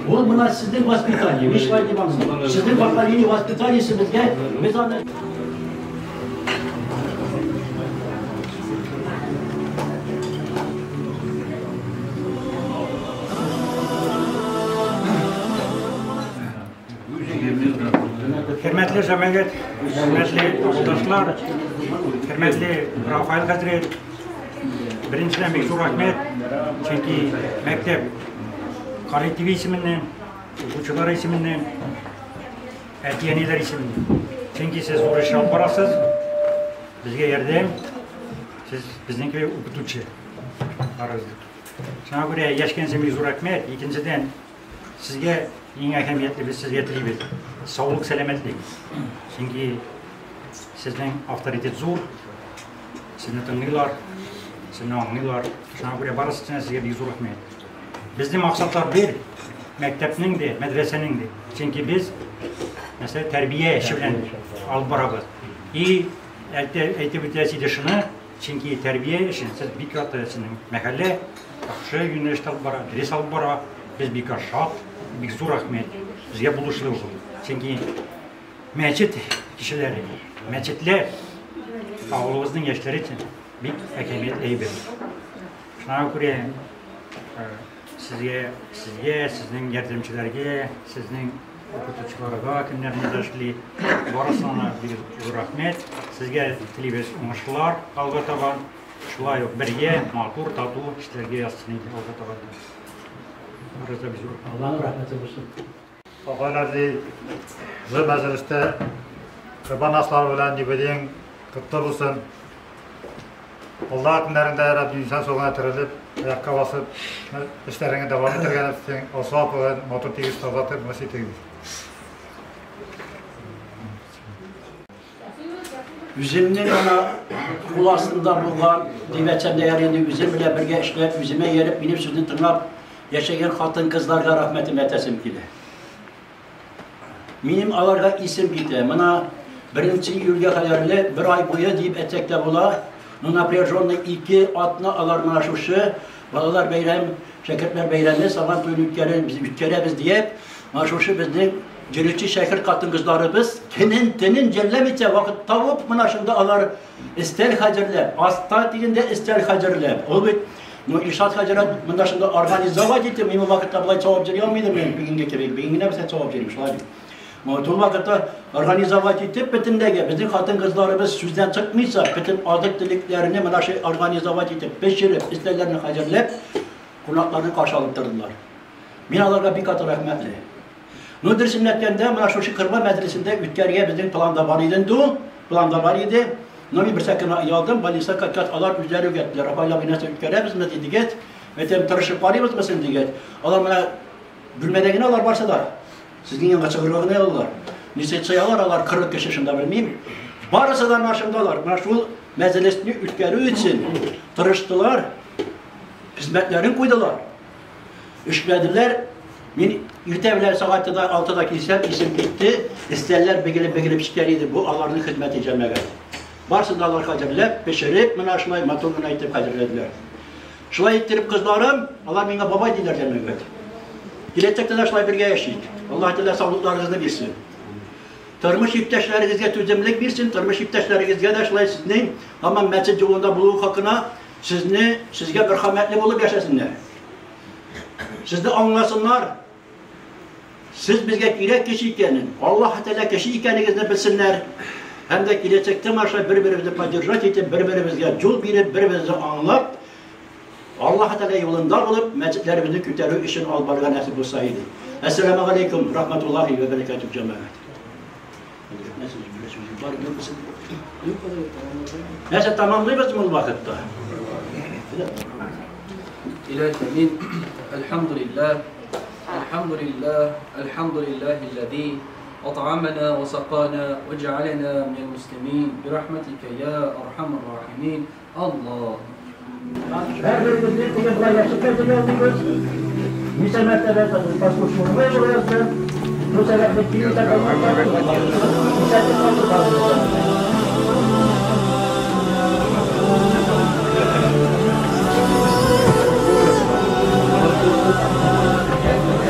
ул менә сезнең воспитание, мин шулай дип аңлыйм. Сезнең поколение воспитаниесе безгә, без аны Хөрмәтле җәмәгать, хөрмәтле авылдашлар, хөрмәтле Рафаэль хәзрәт, беренчедән бик зур рәхмәт, чөнки мәктәп коллективы исеменнән, укучылар исеменнән, әти-әниләр исеменнән. Чөнки сез зур эш алып барасыз, безгә ярдәм, сез безнең кебек укытучы. Шуңа күрә яшькәнсә бик зур рәхмәт. Икенчедән, сезгә иң әһәмиятле, без сезгә телибез саулык, сәламәтлек. Чөнки сезнең авторитет зур, сезне тыңлыйлар, сезне аңлыйлар. Шуңа күрә барысы өчен сезгә бик зур рәхмәт. Безнең максатлар бер, мәктәпнең дә, мәдрәсәнең дә. Чөнки без мәсәлән тәрбия эше белән алып барабыз. И әйтеп үтәсе иде шуны, чөнки тәрбия эшен сез бик яхшы, сезнең мәхәллә яхшы юнәлештә алып бара, дөрес алып бара. Без бик шат, бик зур рәхмәт. Безгә булышлык ул. Чөнки Мәчет кешеләре, мәчетләр авылыбызның яшьләре өчен бик әһәмиятле әйбер. Шуңа күрә сезгә, сезгә, сезнең ярдәмчеләргә, сезнең укытучыларга, кемнәр монда эшли, барысына да бик зур рәхмәт. Сезгә телибез уңышлар алга таба. Шулай ук бергә матур, тату эшләргә язсын иде алга таба да. Барыгызга бик зур. Алланың рәхмәте булсын. Апайлар ди, зур мәҗлестә Корбан аслары белән юбилеең котлы булсын. Алла көннәрендә Раббим исән сау гына терелеп, аякка басып, эшләреңне дәвам итәргә насыйп итсен. Алсу апа матур тигез таза тормыш итегез. Үземнең ана кул астында булган, дип әйтсәм дә ярый инде, үзем белән бергә эшләп, үземә ияреп, минем сүзне тыңлап яшәгән хатын-кызларга рәхмәтемне әйтәсем килә. Минем аларга исем китә. Мына беренче июльгә кадәрле бер ай буе дип әйтсәк тә була, но напряженный ике атна алар менә шушы балалар бәйрәм, шәкертләр бәйрәме, Сабан туен үткәрәбез, үткәрәбез диеп, менә шушы безнең йөрүче шәкерт хатын-кызларыбыз көнен, төнен җәлләмичә вакыт табып, менә шунда алар өстәл хәзерләп, аста дигәндә өстәл хәзерләп. Ул бит, ну, Илшат хәзрәт монда шунда организовать итеп, мин ул вакытта болай чабып йөри алмый идем, мин бүгенге кебек, бүген генә безгә чабып йөрим, шулай бит. Ул вакытта организовать итеп бөтенләйгә безнең хатын-кызларыбыз сүздән чыкмыйча, бөтен азык-төлекләрне менә шул организовать итеп, пешереп, өстәлләрне хәзерләп, кунакларны каршы алып тордылар. Мин аларга бик каты рәхмәтле. Ну, дөресен әйткәндә, менә шушы Кырба мәдресендә үткәрергә безнең планда бар иде инде ул, планда бар иде. Но мин берсә кенә оялдым, больница кайткач, алар үзләре үгәттеләр. Апайлар, бер нәрсә үткәрәбезме, дигәч, әйтәм, тырышып карыйбызмы соң, дигәч, алар менә бүлмәдә генә алар барсы да. Сезнең янга чыгарга гына алар. Ничә сыялар алар, 40 кеше шунда белмим. Барысы да менә шунда алар. Менә шул мәҗлесне үткәрү өчен тырыштылар, хезмәтләрен куйдылар. Эшләделәр. Мин иртә белән сәгать 6-да килсәм, исем китте. Өстәлләр бегелеп-бегелеп чикәр иде. Бу аларның хезмәте җәмәгать. Барысын да алар хәзерләп, пешереп, менә шулай матур гына итеп хәзерләделәр. Шулай иттереп кызларым, алар миңа бабай диләр җәмәгать. Киләчәктә дә шулай бергә яшик. Аллаһ Тәгалә саулыкларыгызны бирсен. Тормыш иптәшләрегезгә түземлек бирсен, тормыш иптәшләрегезгә дә шулай сезнең һаман мәчет юлында булу хакына сезне, сезгә мәрхәмәтле булып яшәсеннәр. Сезне аңласыннар. Сез безгә кирәк кеше икәнен, Аллаһ Тәгалә кеше икәнегезне белсеннәр. Һәм дә киләчәктә маша бер-беребезне поддержать итеп, бер-беребезгә юл биреп, бер-беребезне аңлап, Аллаһ Тәгалә юлында булып, мәчетләребезне күтәрү өчен алып барырга насыйп булса иде. Әссәламу алейкум, рахматуллахи ва баракатуһ җәмәгать. Нәрсә тамамлыйбыз ул вакытта? إلهي أمين. الحمد لله الحمد لله الحمد لله الذي أطعمنا وسقانا وجعلنا من المسلمين برحمتك يا أرحم الراحمين. الله.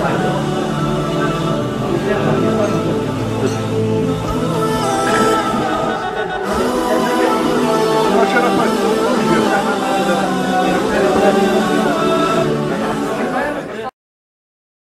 Thank you.